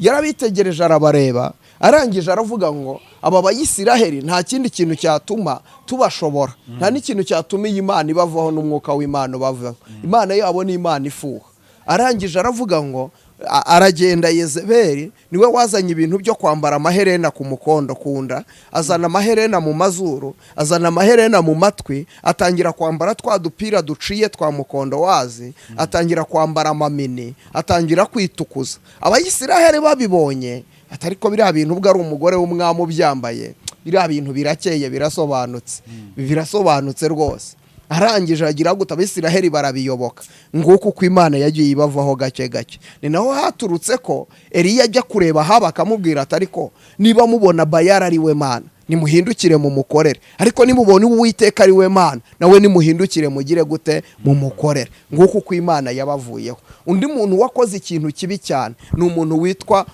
Speaker 1: Yarabitegereje, arabareba, arangije aravuga ngo aba Bayisiraheli nta kindi kintu cyatuma tubashobora, nta n'ikintu cyatuma iyi Mana ibavaho n'umwuka w'Imana ubavaho, Imana yabo ni Imana ifuha. Arangije aravuga ngo aragenda. Yezebeli niwe wazanye ibintu byo kwambara amaherena ku mukondo, ku nda, azana amaherena mu mazuru, azana amaherena mu matwi, atangira kwambara twa dupira duciye twa mukondo wazi, atangira kwambara amamini, atangira kwitukuza. Abayisiraheli babibonye atari ko biriya bintu, ubwo ari umugore w'umwami ubyambaye, biriya bintu birakeye, birasobanutse, birasobanutse rwose. Arangije agira gute? Abisiraheli barabiyoboka. Nguko uko Imana yagiye ibavaho gake gake. Ni naho haturutse ko Eliya ajya kureba Ahaba akamubwira ati: "Ariko niba mubona Bayali ari we Mana, nimuhindukire mumukorere, ariko nimubona Uwiteka ari we Mana, nawe nimuhindukire mugire gute? Mumukorere." Nguko uko Imana yabavuyeho. Undi muntu wakoze ikintu kibi cyane ni umuntu witwa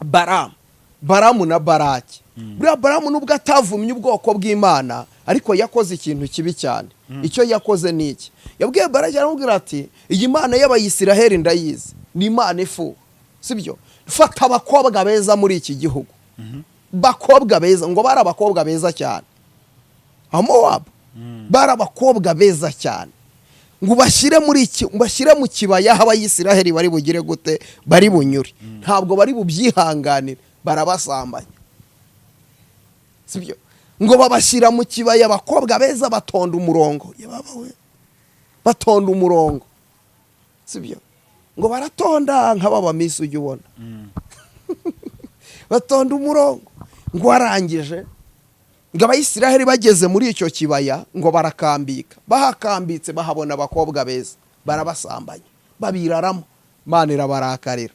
Speaker 1: Baramu, Baramu na Baraki. Buriya Baramu nubwo atavumye ubwoko bw'Imana, ariko yakoze ikintu kibi cyane. Icyo yakoze ni iki? Yabwiye Baraki, aramubwira ati: "Iyi Mana y'Abayisiraheli ndayizi, ni Imana ifu, sibyo? Fata abakobwa beza muri iki gihugu." Bakobwa beza, ngo bari abakobwa beza cyane, Amowabu bari abakobwa beza cyane, ngo bashyire muri iki, bashyire mu kibaya aho Abayisiraheli bari bugire gute? Bari bunyure. Ntabwo bari bubyihanganire, barabasambanya, sibyo? Ngo babashyira mu kibaya, abakobwa beza batonda umurongo. Yababa we, batonda umurongo, sibyo? Ngo baratonda nka baba miss ujya ubona, batonda umurongo. Ngo warangije, ngo Abayisiraheli bageze muri icyo kibaya, ngo barakambika. Bahakambitse bahabona abakobwa beza, barabasambanya, babiraramo. Imana irabarakarira,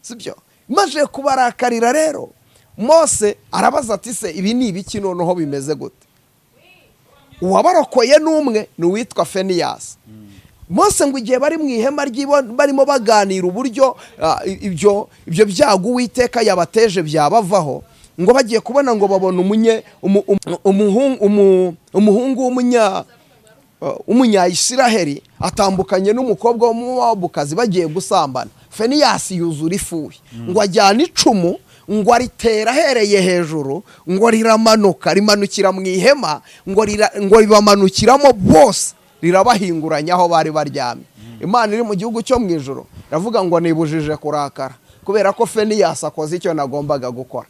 Speaker 1: sibyo? Imaze kubarakarira rero, Mose arabaza ati: "Se ibi ni ibiki noneho? Bimeze gute?" Uwabarokoye n'umwe ni uwitwa Feniyasi. Mose ngo igihe bari mu ihema barimo baganira uburyo ibyo byago Uwiteka yabateje byabavaho, ngo bagiye kubona, ngo babona umuhungu w'umunyayisiraheli atambukanye n'umukobwa w'Umumowabukazi bagiye gusambana. Feniyasi yuzura ifuhi, ngo ajyane icumu, ngo aritera ahereye hejuru, ngo riramanuka, rimanukira mu ihema, ngo ribamanukiramo bose, rirabahinguranya aho bari baryamye. Imana iri mu gihugu cyo mu ijuru iravuga ngo nibujije kurakara kubera ko Feniyasi akoze icyo nagombaga gukora.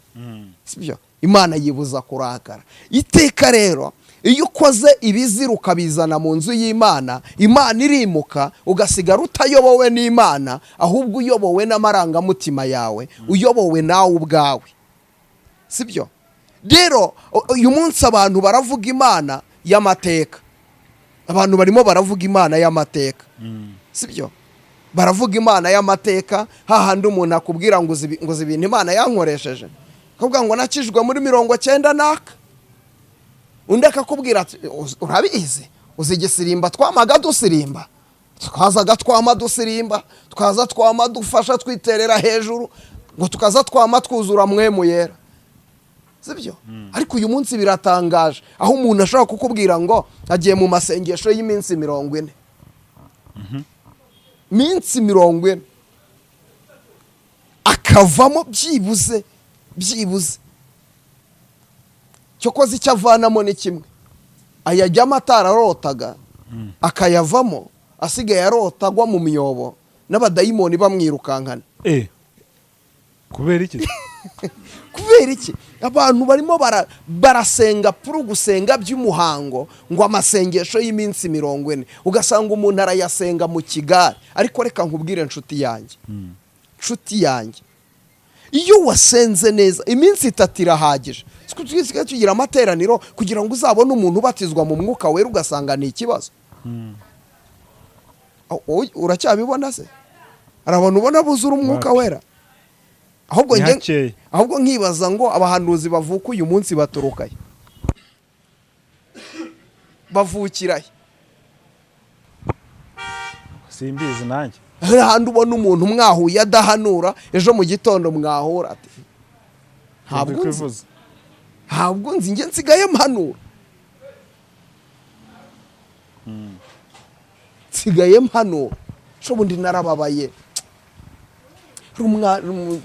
Speaker 1: Sibyo? Imana yibuza kurakara iteka. Rero iyo ukoze ibizira ukabizana mu nzu y'Imana, Imana irimuka, ugasigara utayobowe n'Imana, ahubwo uyobowe n'amarangamutima yawe, uyobowe nawe ubwawe. Sibyo? Rero uyu munsi abantu baravuga Imana y'amateka, abantu barimo baravuga Imana y'amateka. Sibyo? Baravuga Imana y'amateka, hahandi umuntu akubwira ngo uzi ibintu Imana yankoresheje, akakubwira ngo nakijwe muri 90 n'aka, undi akakubwira ati urabizi, uzi igisirimba twamaga dusirimba, twazaga twama dusirimba, twaza twama dufasha twiterera hejuru, ngo tukaza twama twuzura mwemu yera. Sibyo? Ariko uyu munsi biratangaje aho umuntu ashobora kukubwira ngo agiye mu masengesho y'iminsi 40, minsi 40, akavamo byibuze cyokoze icyo avanamo ni kimwe, ayajyamo atararotaga, akayavamo asigaye arota agwa mu myobo n'abadayimoni bamwirukankana.
Speaker 2: Kubera iki?
Speaker 1: Kubera iki? Abantu barimo barasenga puru gusenga by'umuhango, ngo amasengesho y'iminsi 40, ugasanga umuntu arayasenga mu kigare. Ariko reka nkubwire nshuti yanjye, nshuti yanjye, iyo wasenze neza iminsi 3 irahagije. Twisigaye tugira amateraniro kugira ngo uzabone umuntu ubatizwa mu mwuka wera, ugasanga ni ikibazo. Uracyabibona se? Hari abantu ubona buzura umwuka wera? Ahubwo
Speaker 2: Ni
Speaker 1: njye
Speaker 2: hakeya.
Speaker 1: Ahubwo nkibaza ngo abahanuzi bavuka uyu munsi baturukahe, bavukirahe?
Speaker 2: Simbizi nanjye.
Speaker 1: Hari ahandi ubona umuntu mwahuye adahanura, ejo mu gitondo mwahura ati ntabwo nzi,
Speaker 2: kwivuza.
Speaker 1: Ntabwo nzi, njye nsigaye mpanura, nsigaye mpanura. Ejo bundi narababaye. Hari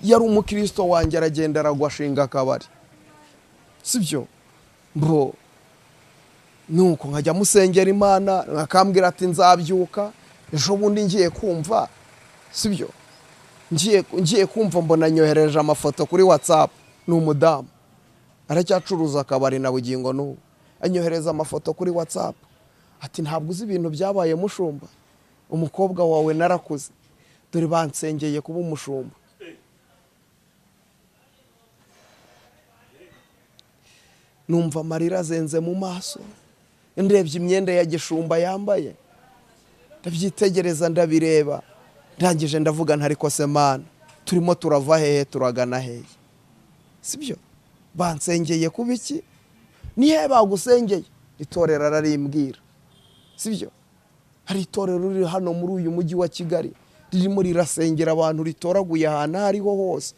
Speaker 1: yari umukristo wanjye, aragenda aragwa, ashinga akabari. Sibyo? Mbo nuko nkajya musengera Imana, akambwira ati nzabyuka. Ejo bundi ngiye kumva, sibyo, ngiye kumva mbona nyohereje amafoto kuri WhatsApp. Ni umudamu aracyacuruza akabari na bugingo n'ubu. Anyohereza amafoto kuri WhatsApp ati ntabwo uzi ibintu byabaye mushumba, umukobwa wawe narakuze, dore bansengeye kuba umushumba. Numva amarira azenze mu maso, ndebye imyenda ya gishumba yambaye, ndabyitegereza, ndabireba, ndangije ndavuga nti ariko se Mana, turimo turava hehe turagana hehe? Sibyo? Bansengeye kuba iki? Nihe bagusengeye? Itorero ararimbwira. Sibyo? Hari itorero riri hano muri uyu mujyi wa Kigali ririmo rirasengera abantu, ritoraguye ahantu aho ariho hose,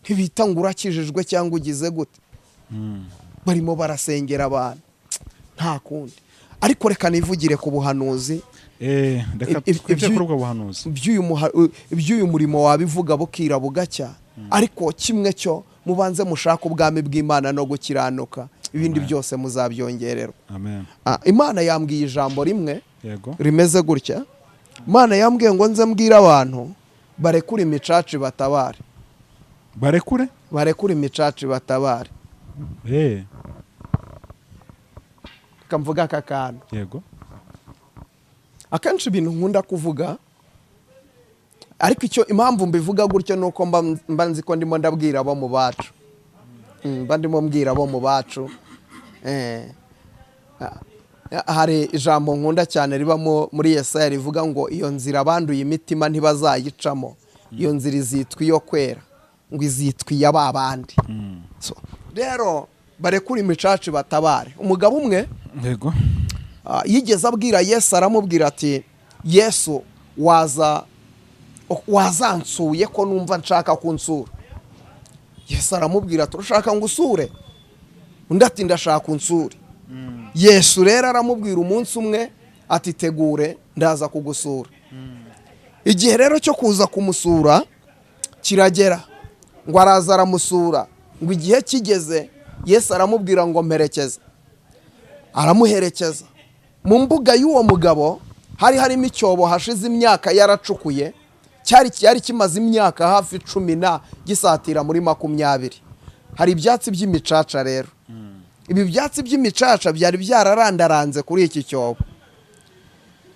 Speaker 1: ntibita ngo urakijijwe cyangwa ugize gute, barimo barasengera abantu, nta kundi. Ariko reka nivugire ku buhanuzi.
Speaker 2: Reka twinjire kuri ubwo buhanuzi.
Speaker 1: Iby'uyu murimo wabivuga bukira bugacya, ariko kimwe cyo mubanze mushake ubwami bw'Imana no gukiranuka, ibindi byose muzabyongererwa.
Speaker 2: Amen.
Speaker 1: Imana yambwiye ijambo rimwe
Speaker 2: Yego.
Speaker 1: rimeze gutya. Imana yambwiye ngo nze mbwire abantu barekure imicaca batabare.
Speaker 2: Barekure?
Speaker 1: Barekure imicaca batabare. Reka mvuge aka kantu.
Speaker 2: Yego.
Speaker 1: Akenshi ibintu nkunda kuvuga, ariko icyo impamvu mbivuga gutyo ni uko mba nzi ko ndimo ndabwira abo mu bacu. Mba ndimo mbwira abo mu bacu. Hari ijambo nkunda cyane ribamo muri Yesaya rivuga ngo iyo nzira abanduye imitima ntibazayicamo, iyo nzira izitwa iyo kwera, ngo izitwa iya ba bandi. So, rero barekure imicaca batabare. Umugabo umwe
Speaker 2: Yego.
Speaker 1: yigeze abwira Yesu, aramubwira ati Yesu wazansuye ko numva nshaka kunsura. Yesu aramubwira ati urashaka ngo usure? Undi ati ndashaka unsure. Yesu rero aramubwira umunsi umwe ati tegure Ndaza kugusura. Igihe rero cyo kuza kumusura kiragera, ngo araza aramusura. Ngo igihe kigeze, Yesu aramubwira ngo: "Mperekeza." Aramuherekeza. Mu mbuga y'uwo mugabo hari harimo icyobo hashize imyaka yaracukuye, cyari kimaze imyaka hafi 10 na gisatira muri 20. Hari ibyatsi by'imicaca. Rero ibi byatsi by'imicaca byari byararandaranze kuri iki cyobo,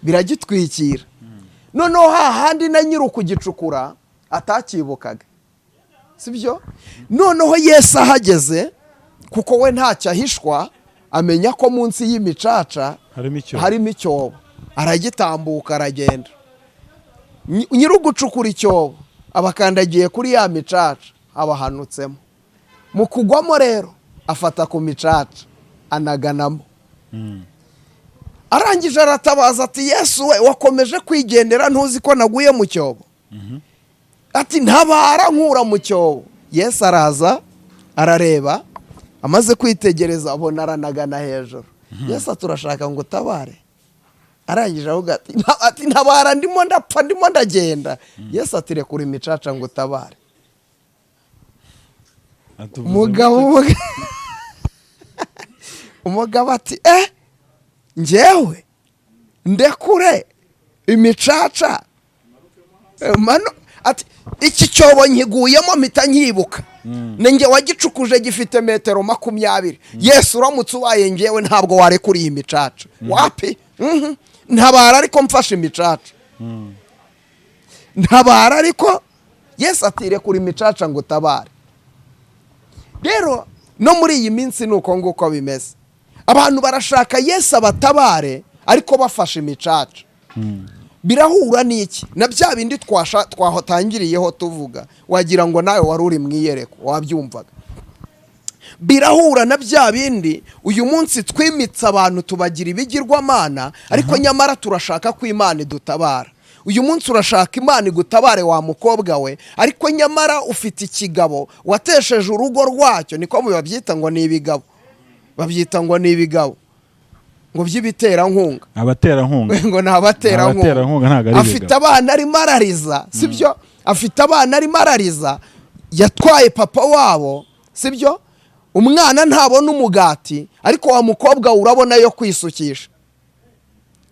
Speaker 1: biragitwikira. Noneho hahandi na nyiri ukugicukura atakibukaga, sibyo? Noneho Yesu ahageze, kuko we ntacyo ahishwa, amenya ko munsi y'imicaca
Speaker 2: harimo icyobo.
Speaker 1: Harimo icyobo. Aragitambuka, aragenda. Nyiri ugucukura icyobo abakandagiye kuri ya micaca, abahanutsemo. Mu kugwamo rero afata ku micaca, anaganamo. Arangije aratabaza ati: "Yesu we, wakomeje kwigendera, ntuzi ko naguye mu cyobo?" Ati: "Ntabara, nkura mu cyobo." Yesu araza arareba, amaze kwitegereza abona aranagana hejuru. Yesu ati: "Urashaka ngo utabare?" Arangije avuga ati: "Ntabara, ndimo ndapfa, ndimo ndagenda." Yesu ati: "Rekura imicaca ngo utabare."
Speaker 2: Atuvuze
Speaker 1: Umugabo
Speaker 2: gute?
Speaker 1: Umugabo ati: "Eh, njyewe ndekure imicaca? Mano ati: "Iki cyobo nkiguyemo mpita nkibuka, ni njye wagicukuje, gifite metero 20. Yesu, uramutse ubaye ngewe ntabwo warekuriye imicaca. Wapi. Ntabara ariko mfashe imicaca, ntabara ariko." Yesu ati: "Rekura imicaca ngo utabare." Rero no muri iyi minsi ni uko nguko bimeze. Abantu barashaka Yesu abatabare, ariko bafashe imicaca. Birahura n'iki? Na bya bindi twatangiriyeho tuvuga, wagira ngo nawe wari uri mu iyereko wabyumvaga. Birahura na bya bindi uyu munsi twimitse abantu, tubagira ibigirwamana, ariko nyamara turashaka ko Imana idutabara. Uyu munsi urashaka Imana igutabare, wa mukobwa we, ariko nyamara ufite ikigabo watesheje urugo rwacyo. Niko babyita, ngo ni ibigabo, babyita ngo ni ibigabo ngo by'ibiterankunga.
Speaker 2: Abaterankunga.
Speaker 1: Ngo ni abaterankunga.
Speaker 2: Abaterankunga, ntabwo ari
Speaker 1: Afite
Speaker 2: ibigabo.
Speaker 1: abana arimo arariza, sibyo? Afite abana arimo arariza, yatwaye papa wabo, sibyo? Umwana ntabona umugati, ariko wa mukobwa we urabona yo kwisukisha,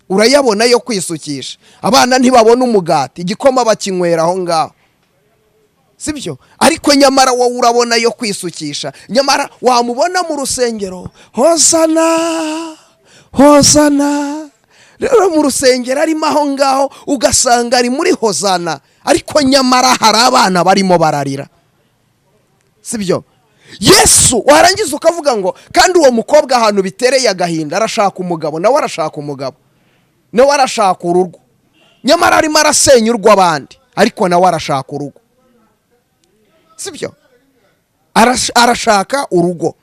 Speaker 1: urayabona yo kwisukisha. Abana ntibabona umugati, igikoma bakinywera aho ngaho, sibyo? Ariko nyamara wowe urabona yo kwisukisha. Nyamara wamubona mu rusengero: "Hosana, hosana." Rero mu rusengero arimo aho ngaho, ugasanga ari muri hosana, ariko nyamara hari abana barimo bararira, sibyo? Yesu, warangiza ukavuga ngo kandi uwo mukobwa, ahantu bitereye agahinda, arashaka umugabo, nawe arashaka umugabo, nawe arashaka urugo. Nyamara arimo arasenya urw'abandi, ariko nawe arashaka urugo, sibyo? Arashaka urugo.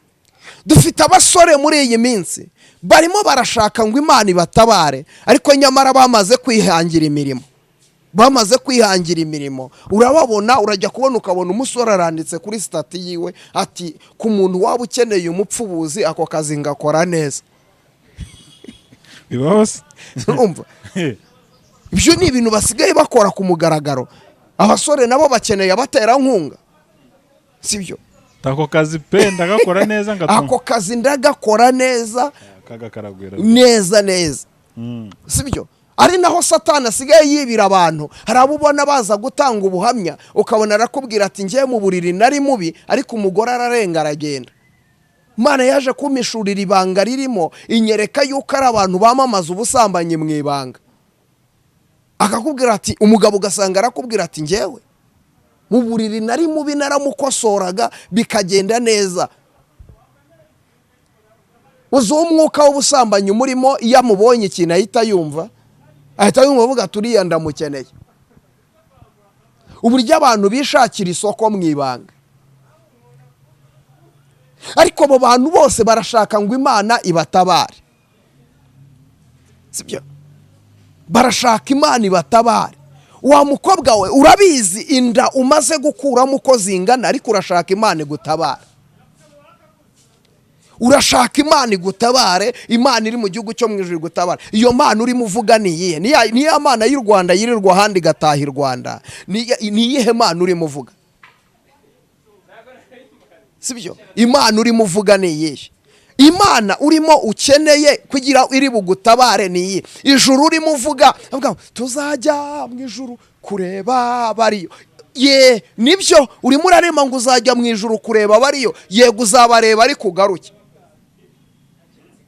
Speaker 1: Dufite abasore muri iyi minsi barimo barashaka ngo Imana ibatabare, ariko nyamara bamaze kwihangira imirimo, bamaze kwihangira imirimo. Urababona, urajya kubona ukabona umusore aranditse kuri status yiwe ati: "Ku muntu waba ukeneye umupfubuzi, ako kazi ngakora neza."
Speaker 2: Bibaho se?
Speaker 1: Urumva, ibyo ni ibintu basigaye bakora ku mugaragaro. Abasore nabo bakeneye abaterankunga, sibyo?
Speaker 2: Ako kazi pe ndagakora neza ngatunga.
Speaker 1: Ako kazi ndagakora neza.
Speaker 2: Akaga karagwira.
Speaker 1: Neza neza, sibyo? Ari naho Satani asigaye yibira abantu. Hari abo ubona baza gutanga ubuhamya, ukabona arakubwira ati: "Ngiye mu buriri nari mubi, ariko umugore ararenga aragenda. Imana yaje kumpishurira ibanga ririmo, inyereka yuko ari abantu bamamaza ubusambanyi mu ibanga." Akakubwira ati, umugabo ugasanga arakubwira ati: "Ngewe mu buriri nari mubi, naramukosoraga bikagenda neza." Uzi uwo umwuka w'ubusambanyi umurimo, iyo amubonye ikintu ahita yumva, ahita yumva avuga ati: "Uriya ndamukeneye." Uburyo abantu bishakira isoko mu ibanga, ariko abo bantu bose barashaka ngo Imana ibatabare, sibyo? Barashaka Imana ibatabare. Wa mukobwa we, urabizi inda umaze gukuramo uko zingana, ariko urashaka Imana igutabara. Urashaka Imana igutabare, Imana iri mu gihugu cyo mu ijuru igutabare. Iyo Mana urimo uvuga ni iyihe? Ni ya Mana y'u Rwanda yirirwa ahandi igataha i Rwanda? Ni iyihe Mana urimo uvuga? Sibyo? Imana urimo uvuga ni iyihe? Imana urimo ukeneye kugira iri bugutabare ni iyihe? Ijuru urimo uvuga, tuzajya mu ijuru kureba bariyo. Ye, nibyo urimo urarema ngo uzajya mu ijuru kureba bariyo. Yego uzabareba ariko ugaruke,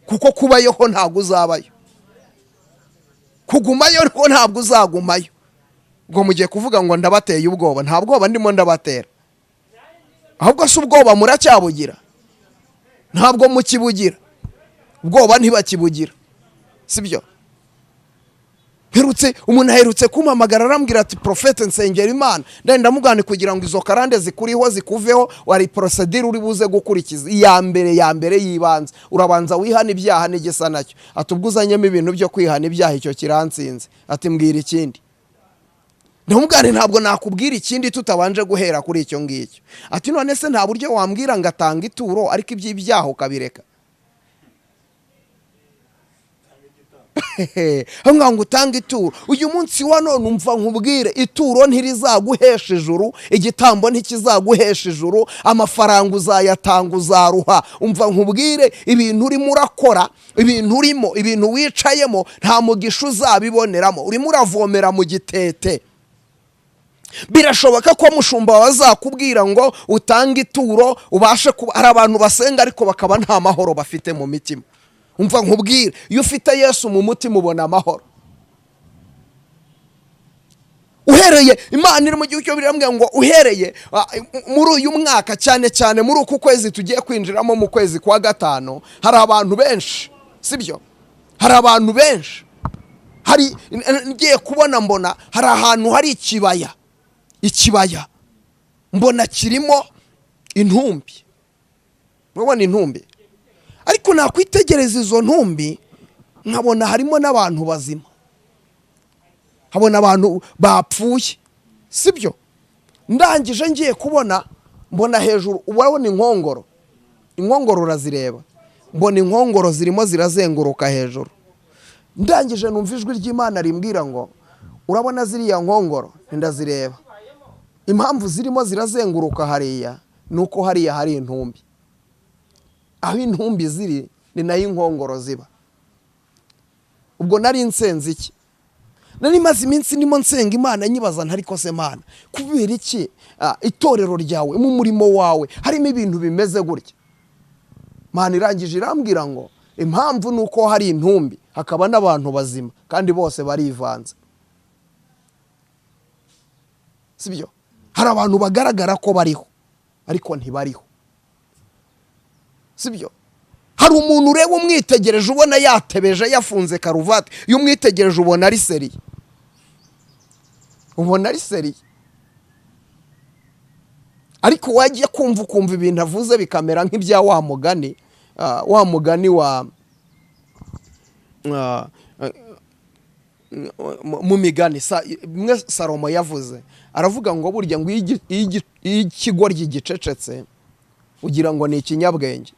Speaker 1: kuko kubayo ho ntabwo uzabayo, kugumayo ho ntabwo uzagumayo. Ngo mugiye kuvuga ngo ndabateye ubwoba, nta bwoba ndimo ndabatera, ahubwo si ubwoba muracyabugira, ntabwo mukibugira, ubwoba ntibakibugira, sibyo? Umuntu aherutse kumpamagara arambwira ati profete nsengera Imana, ndenda mugane kugira ngo izo karande zikuriho zikuveho, wari procedure uri buze gukurikiza. Iya mbere yibanze, urabanza wihana ibyaha n'igisa nacyo. Ati ubwo uzanyemo ibintu byo kwihana ibyaha icyo kiransinze. Ati mbwira ikindi. Ndamubwira ntabwo nakubwira ikindi tutabanje guhera kuri icyo ngicyo. Ati none se nta buryo wambwira ngo atanga ituro ariko iby'ibyaha ukabireka? Ngo utange ituro uyu munsi wa none, umva nkubwire, ituro ntirizaguhesha ijuru, igitambo ntikizaguhesha ijuru, amafaranga uzayatanga uzaruha. Umva nkubwire, ibintu urimo urakora, ibintu urimo, ibintu wicayemo, nta mugisha uzabiboneramo. Urimo uravomera mu gitete. Birashoboka ko mushumba wazakubwira ngo utange ituro ubashe kuba. Hari abantu basenga ariko bakaba nta mahoro bafite mu mitima. Umva nkubwire, iyo ufite Yesu mu mutima ubona amahoro. Uhereye Imana iri mu gihugu cyo birambwira ngo uhereye muri uyu mwaka, cyane cyane muri uku kwezi tugiye kwinjiramo mu kwezi kwa gatanu, hari abantu benshi, sibyo? Hari abantu benshi. Hari ngiye kubona mbona hari ahantu hari ikibaya, ikibaya mbona kirimo intumbi. Urabona intumbi, ariko nakwitegereza izo ntumbi nkabona harimo n'abantu bazima, nkabona abantu bapfuye, sibyo? Ndangije ngiye kubona mbona hejuru, urabona inkongoro, inkongoro urazireba, mbona inkongoro zirimo zirazenguruka hejuru. Ndangije numva ijwi ry'Imana rimbwira ngo urabona ziriya nkongoro, ndazireba. Impamvu zirimo zirazenguruka hariya ni uko hariya hari intumbi. Aho intumbi ziri ni nayo inkongoro ziba. Ubwo nari nsenze iki? Nari maze iminsi ndimo nsenga Imana nyibaza ntariko se Mana, kubera iki itorero ryawe mu murimo wawe harimo ibintu bimeze gutya? Mana irangije irambwira ngo impamvu ni uko hari intumbi hakaba n'abantu bazima kandi bose barivanze, sibyo? Hari abantu bagaragara ko bariho ariko ntibariho, sibyo? Hari umuntu ureba umwitegereje ubona yatebeje yafunze karuvati, iyo umwitegereje ubona ari seriye, ubona ari seriye, ariko wajya kumva ukumva ibintu avuze bikamera nk'ibya wa mugani, wa mugani wa mu migani mwe Salomo yavuze, aravuga ngo burya ngo iyo ikigoryi gicecetse ugira ngo ni ikinyabwenge,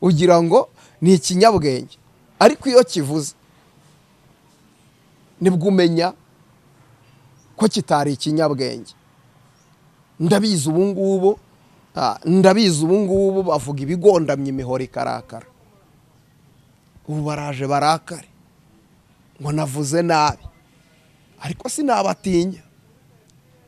Speaker 1: ugira ngo ni ikinyabwenge, ariko iyo kivuze nibwo umenya ko kitari ikinyabwenge. Ndabizi ubu ngubu, ndabizi ubu ngubu bavuga ibigondamye imihoro ikarakara. Ubu baraje barakare ngo navuze nabi, ariko sinabatinya.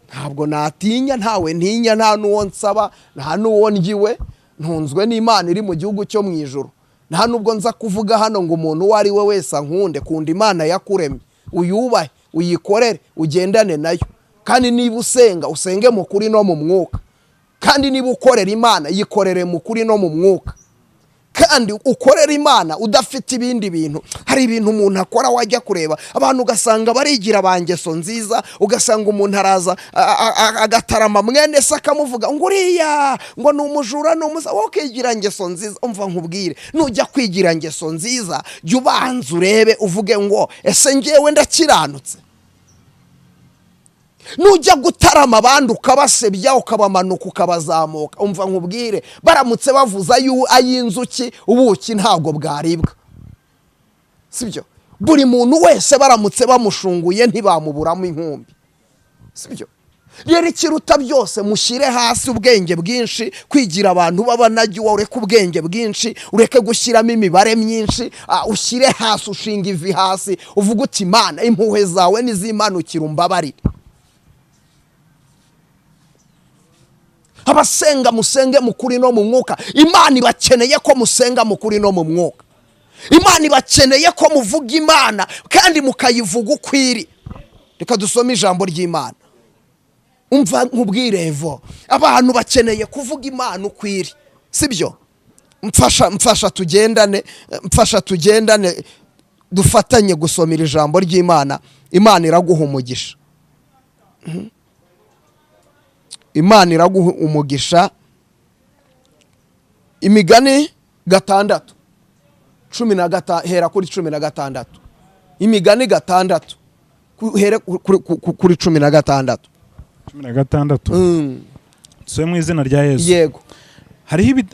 Speaker 1: Ntabwo natinya, ntawe ntinya, nta n'uwo nsaba, nta n'uwo ndyiwe, ntunzwe n'Imana iri mu gihugu cyo mu ijuru. Nta nubwo nza kuvuga hano ngo umuntu uwo ari we wese ankunde. Kunda Imana yakuremye, uyubahe, uyikorere, ugendane nayo. Kandi niba usenga usenge mu kuri no mu mwuka. Kandi niba ukorera Imana yikorere mu kuri no mu mwuka. Kandi ukorera Imana udafite ibindi bintu. Hari ibintu umuntu akora wajya kureba abantu ugasanga barigira ba ngeso nziza, ugasanga umuntu araza agatarama mwene se akamuvuga ngo uriya ngo ni umujura ni umusa, wowe ukigira ngeso nziza. Umva nkubwire, nujya kwigira ngeso nziza jya ubanza urebe uvuge ngo ese ngewe ndakiranutse? Nujya gutarama abandi ukabasebya, ukabamanuka, ukabazamuka, umva nkubwire, baramutse bavuza ay'inzuki, ubuki ntabwo bwaribwa, sibyo? Buri muntu wese baramutse bamushunguye ntibamuburamo inkumbi, sibyo? Rero ikiruta byose, mushyire hasi ubwenge bwinshi, kwigira abantu b'abanajyuwa. Ureke ubwenge bwinshi, ureke gushyiramo imibare myinshi, ushyire hasi, ushinga ivi hasi, uvuge uti: "Imana, impuhwe zawe nizimanukira, umbabarire." Abasenga, musenge mu kuri no mu mwuka. Imana ibakeneye ko musenga mu kuri no mu mwuka. Imana ibakeneye ko muvuga Imana kandi mukayivuga uko iri. Reka dusome ijambo ry'Imana. Umva nkubwire Evo, abantu bakeneye kuvuga Imana uko iri, sibyo? Mfasha, mfasha tugendane, mfasha tugendane, dufatanye gusomera ijambo ry'Imana. Imana iraguha umugisha. Imana iraguha umugisha. Imigani 6, 15, hera kuri 16. Imigani 6, here kuri 16.
Speaker 2: 16. Dusome mu izina rya Yesu.
Speaker 1: Yego.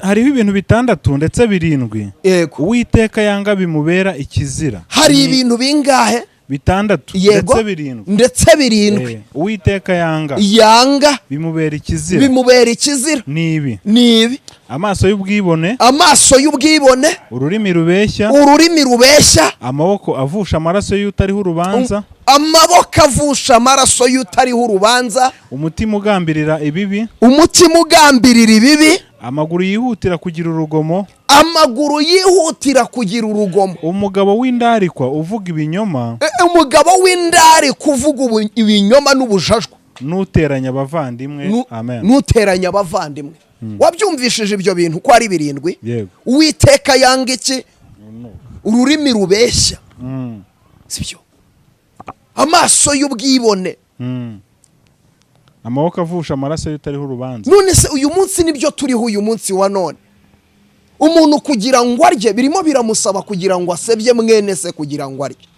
Speaker 2: Hariho ibintu bitandatu, ndetse birindwi,
Speaker 1: Yego.
Speaker 2: Uwiteka yanga, bimubera ikizira.
Speaker 1: Hari ibintu bingahe?
Speaker 2: Bitandatu, ndetse birindwi.
Speaker 1: Ndetse birindwi.
Speaker 2: Uwiteka yanga,
Speaker 1: yanga,
Speaker 2: bimubera ikizira,
Speaker 1: bimubera ikizira,
Speaker 2: ni ibi:
Speaker 1: ni ibi:
Speaker 2: amaso y'ubwibone,
Speaker 1: amaso y'ubwibone,
Speaker 2: ururimi rubeshya,
Speaker 1: ururimi rubeshya,
Speaker 2: amaboko avusha amaraso y'utariho urubanza,
Speaker 1: amaboko avusha amaraso y'utariho urubanza,
Speaker 2: umutima ugambirira ibibi,
Speaker 1: umutima ugambirira ibibi,
Speaker 2: amaguru yihutira kugira urugomo,
Speaker 1: amaguru yihutira kugira urugomo,
Speaker 2: umugabo w'indarikwa uvuga ibinyoma,
Speaker 1: Umugabo w'indari kuvuga ibinyoma n'ubujajwa,
Speaker 2: n'uteranya abavandimwe. Amen.
Speaker 1: N'uteranya abavandimwe. Wabyumvishije ibyo bintu ko ari birindwi?
Speaker 2: Yego.
Speaker 1: Uwiteka yanga iki? Ururimi rubeshya, sibyo? Amaso y'ubwibone,
Speaker 2: Amaboko avusha amaraso y'utariho urubanza.
Speaker 1: None se uyu munsi nibyo turiho? Uyu munsi wa none, umuntu kugira ngo arye birimo biramusaba kugira ngo asebye mwene se kugira ngo arye.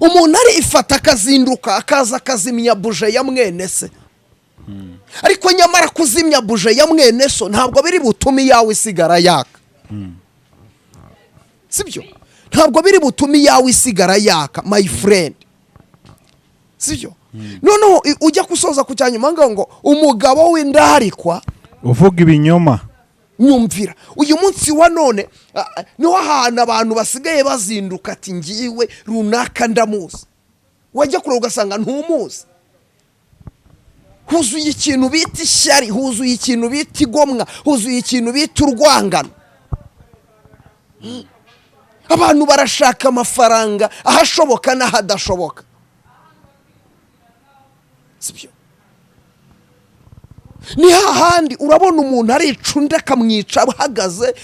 Speaker 1: Umuntu arifata akazinduka, akaza akazimya buje ya mwene se, ariko nyamara kuzimya buje ya mwene so ntabwo biri butume iyawe isigara yaka, sibyo? Ntabwo biri butume iyawe isigara yaka, my friend, sibyo? Noneho ujya gusoza ku cyanyuma ngo umugabo w'indarikwa
Speaker 2: uvuga ibinyoma.
Speaker 1: Nyumvira, uyu munsi wa none niho hantu abantu basigaye bazinduka ati: "Ngiwe runaka ndamuzi." Wajya kure ugasanga ntumuzi. Huzuye ikintu bita ishyari, huzuye ikintu bita igomwa, huzuye ikintu bita urwangano. Abantu barashaka amafaranga ahashoboka n'ahadashoboka, sibyo? Ni hahandi urabona umuntu arica undi, akamwica ahagaze.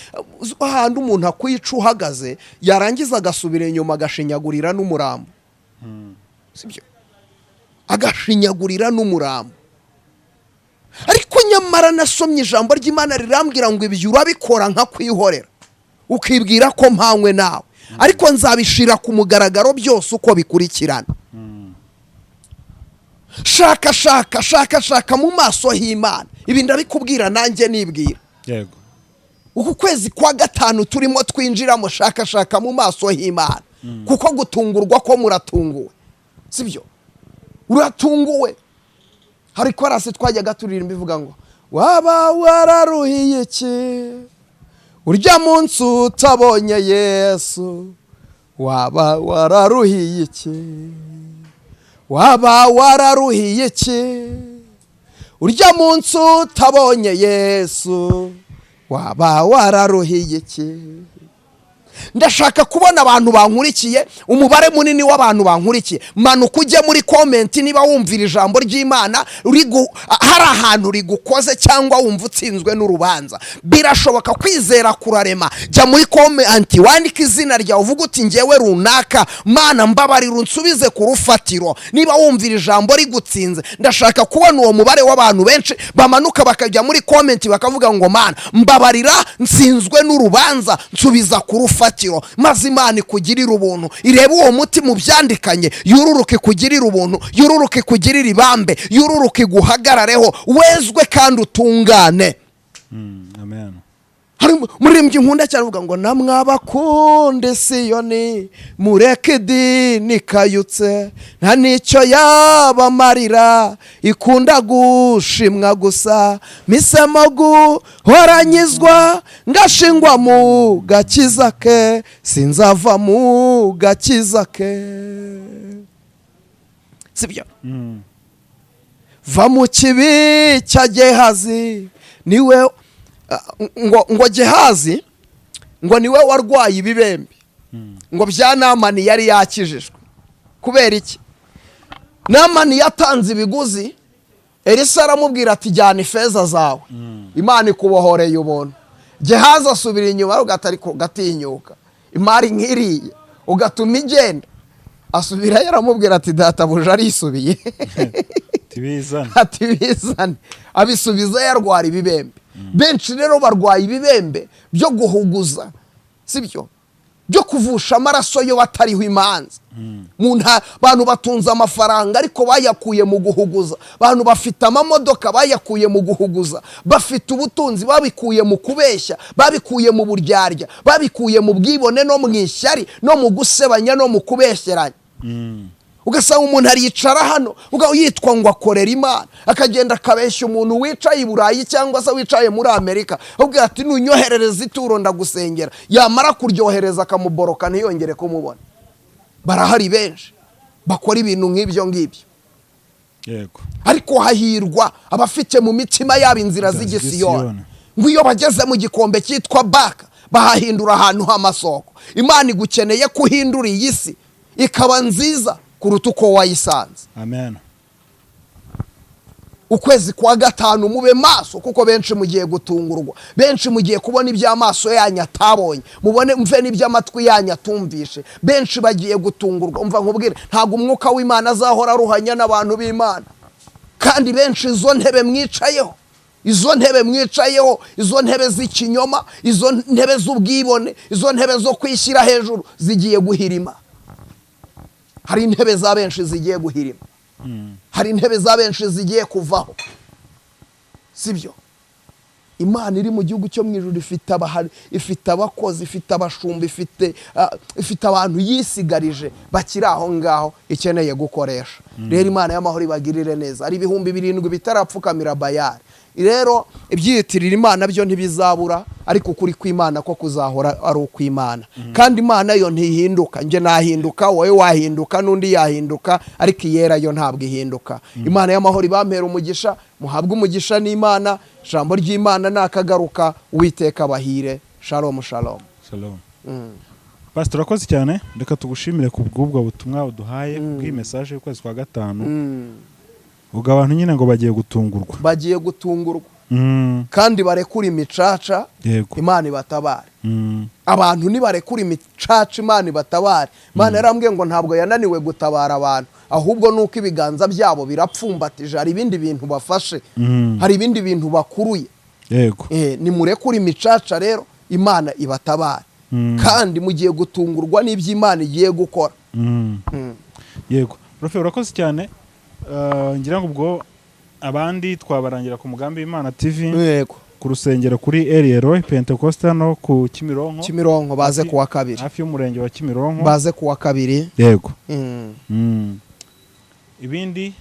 Speaker 1: Hahandi umuntu akwica uhagaze, yarangiza agasubira inyuma agashinyagurira n'umurambo, sibyo? Agashinyagurira n'umurambo. Ariko nyamara nasomye ijambo ry'Imana rirambwira ngo ibyo urabikora nka kwihorera, ukibwira ko mpanywe nawe, ariko nzabishira ku mugaragaro byose uko bikurikirana. Shaka, shaka, shaka, shaka mu maso h'Imana. Ibi ndabikubwira nanjye nibwira. Uku kwezi kwa gatanu turimo twinjiramo, shaka, shaka mu maso h'Imana, kuko gutungurwa ko muratunguwe, sibyo? Uratunguwe. Hari korasi twajyaga turirimba ivuga ngo: "Waba wararuhiye iki urya munsi utabonye Yesu? Waba wararuhiye iki? Waba wararuhiye iki urya munsi utabonye Yesu? Waba wararuhiye iki?" Ndashaka kubona abantu bankurikiye, umubare munini w'abantu bankurikiye. Manuka ujye muri comment niba wumvira ijambo ry'Imana hari ahantu rigukoze cyangwa wumva utsinzwe n'urubanza. Birashoboka, kwizera kurarema. Jya muri comment, wandike izina ryawe, uvuge uti: "Ngewe runaka, Mana mbabarira unsubize ku rufatiro." Niba wumvira ijambo rigutsinze, ndashaka kubona uwo mubare w'abantu benshi bamanuka bakajya muri comment bakavuga ngo: "Mana mbabarira, nsinzwe n'urubanza, nsubiza ku rufatiro." urufatiro, maze Imana ikugirire ubuntu, irebe uwo mutima ubyandikanye, yururuke ikugirire ubuntu, yururuke ikugirire ibambe, yururuke iguhagarareho, wezwe kandi utungane.
Speaker 2: Amen.
Speaker 1: Hari umuririmbyi nkunda cyane uvuga ngo namwe abakunde Siyoni, mureke idini ikayutse, nta n'icyo yabamarira, ikunda gushimwa gusa, mpisemo guhoranyizwa, ngashingwa mu gakiza ke, sinzava mu gakiza ke. Sibyo? Va mu kibi cya Gehazi, niwe ngo Gehazi ngo niwe warwaye ibibembe ngo bya Namani yari yakijijwe. Kubera iki? Namani yatanze ibiguzi, Elisa aramubwira ati: "Jyana ifeza zawe, Imana ikubohoreye ubuntu." Gehazi asubira inyuma, aravuga ati: "Ariko gatinyuka imari nk'iriya ugatuma igenda." Asubirayo, aramubwira ati: "Databuja arisubiye."
Speaker 2: Tibizane.
Speaker 1: Ati: "Bizane." Abisubiza, yarwara ibibembe. Benshi rero barwaye ibibembe byo guhuguza, sibyo, byo kuvusha amaraso yo batariho imanza. Mu bantu batunze amafaranga ariko bayakuye mu guhuguza, abantu bafite amamodoka bayakuye mu guhuguza, bafite ubutunzi babikuye mu kubeshya, babikuye mu buryarya, babikuye mu bwibone no mu ishyari no mu gusebanya no mu kubeshyeranya. Ugasanga umuntu aricara hano yitwa ngo akorera Imana, akagenda akabeshya umuntu wicaye i Burayi cyangwa se wicaye muri Amerika, akubwira ati: "Nunyoherereza ituro ndagusengera." Yamara kuryohereza akamuboroka, ntiyongere kumubona. Barahari benshi bakora ibintu nk'ibyo ngibyo. Ariko hahirwa abafite mu mitima yabo inzira z'igisiyoni,
Speaker 2: z'igisiyoni.
Speaker 1: Ngo iyo bageze mu gikombe cyitwa Baka, bahahindura ahantu h'amasoko. Imana igukeneye ko uhindura iyi si ikaba nziza kuruta uko wayisanze.
Speaker 2: Amen.
Speaker 1: Ukwezi kwa gatanu mube maso, kuko benshi mugiye gutungurwa, benshi mugiye kubona iby'amaso yanyu atabonye, mubone mve n'iby'amatwi yanyu atumvishe. Benshi bagiye gutungurwa. Umva nkubwire, ntabwo umwuka w'Imana azahora aruhanya n'abantu b'Imana. Kandi benshi izo ntebe mwicayeho, izo ntebe mwicayeho, izo ntebe z'ikinyoma, izo ntebe z'ubwibone, izo ntebe zo kwishyira hejuru zigiye guhirima. Hari intebe za benshi zigiye guhirima, hari intebe za benshi zigiye kuvaho, sibyo? Imana iri mu gihugu cyo mu ijuru ifite abahari, ifite abakozi, ifite abashumba, ifite abantu yisigarije bakiri aho ngaho ikeneye gukoresha. Rero Imana y'amahoro ibagirire neza. Hari 7000 bitarapfukamira Bayari. Rero ibyiyitirira Imana byo ntibizabura, ariko ukuri kw'Imana ko kuzahora ari ukw'Imana, kandi Imana yo ntihinduka. Njye nahinduka, wowe wahinduka, n'undi yahinduka, ariko iyera yo ntabwo ihinduka. Imana y'amahoro ibampera umugisha, muhabwe umugisha n'Imana. Ijambo ry'Imana nakagaruka. Uwiteka abahire. Shalom, shalom.
Speaker 2: Shalom. Pastor, urakoze cyane. Reka tugushimire ku bw'ubwo butumwa uduhaye, bw'iyi message y'ukwezi kwa gatanu. Ubwo abantu nyine ngo bagiye gutungurwa.
Speaker 1: Bagiye gutungurwa. Kandi barekura imicaca. Imana ibatabare. Abantu nibarekura imicaca, Imana ibatabare. Imana yarambwiye ngo ntabwo yananiwe gutabara abantu, ahubwo nuko ibiganza byabo birapfumbatije, hari ibindi bintu bafashe, hari ibindi bintu bakuruye. Nimurekure imicaca rero, Imana ibatabare. Kandi mugiye gutungurwa n'ibyo Imana igiye gukora.
Speaker 2: Yego Profe, urakoze cyane. Ngira ngo ubwo abandi twabarangira ku Mugambi w'Imana TV, ku rusengero kuri Eliel Pentecostal no ku Kimironko.
Speaker 1: Kimironko, baze kuwa kabiri.
Speaker 2: Hafi y'umurenge wa Kimironko.
Speaker 1: Baze kuwa kabiri.
Speaker 2: Yego. Ibindi,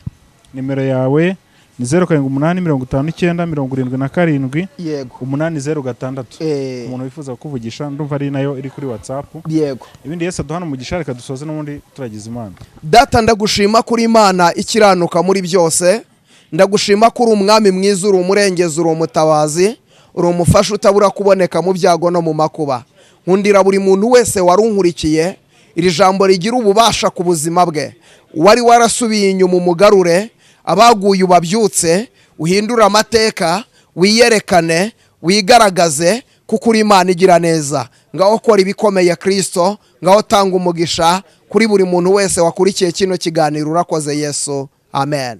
Speaker 2: nimero yawe ni 0785 97 806. Umuntu wifuza kukuvugisha, ndumva ari nayo iri kuri WhatsApp.
Speaker 1: Yego.
Speaker 2: Ibindi, Yesu aduhana umugisha. Reka dusoze n'ubundi turagize Imana.
Speaker 1: Data, ndagushima kuri Imana ikiranuka muri byose. Ndagushima ko uri umwami mwiza, uri umurengezi, uri umutabazi, uri umufasha utabura kuboneka mu byago no mu makuba. Nkundira buri muntu wese wari unkurikiye, iri jambo rigira ububasha ku buzima bwe. Wari warasubiye inyuma umugarure, abaguye ubabyutse, uhindure amateka, wiyerekane, wigaragaze, kuko uri Imana igira neza. Ngaho kora ibikomeye Kirisito, ngaho tanga umugisha kuri buri muntu wese wakurikiye kino kiganiro. Urakoze Yesu, amen.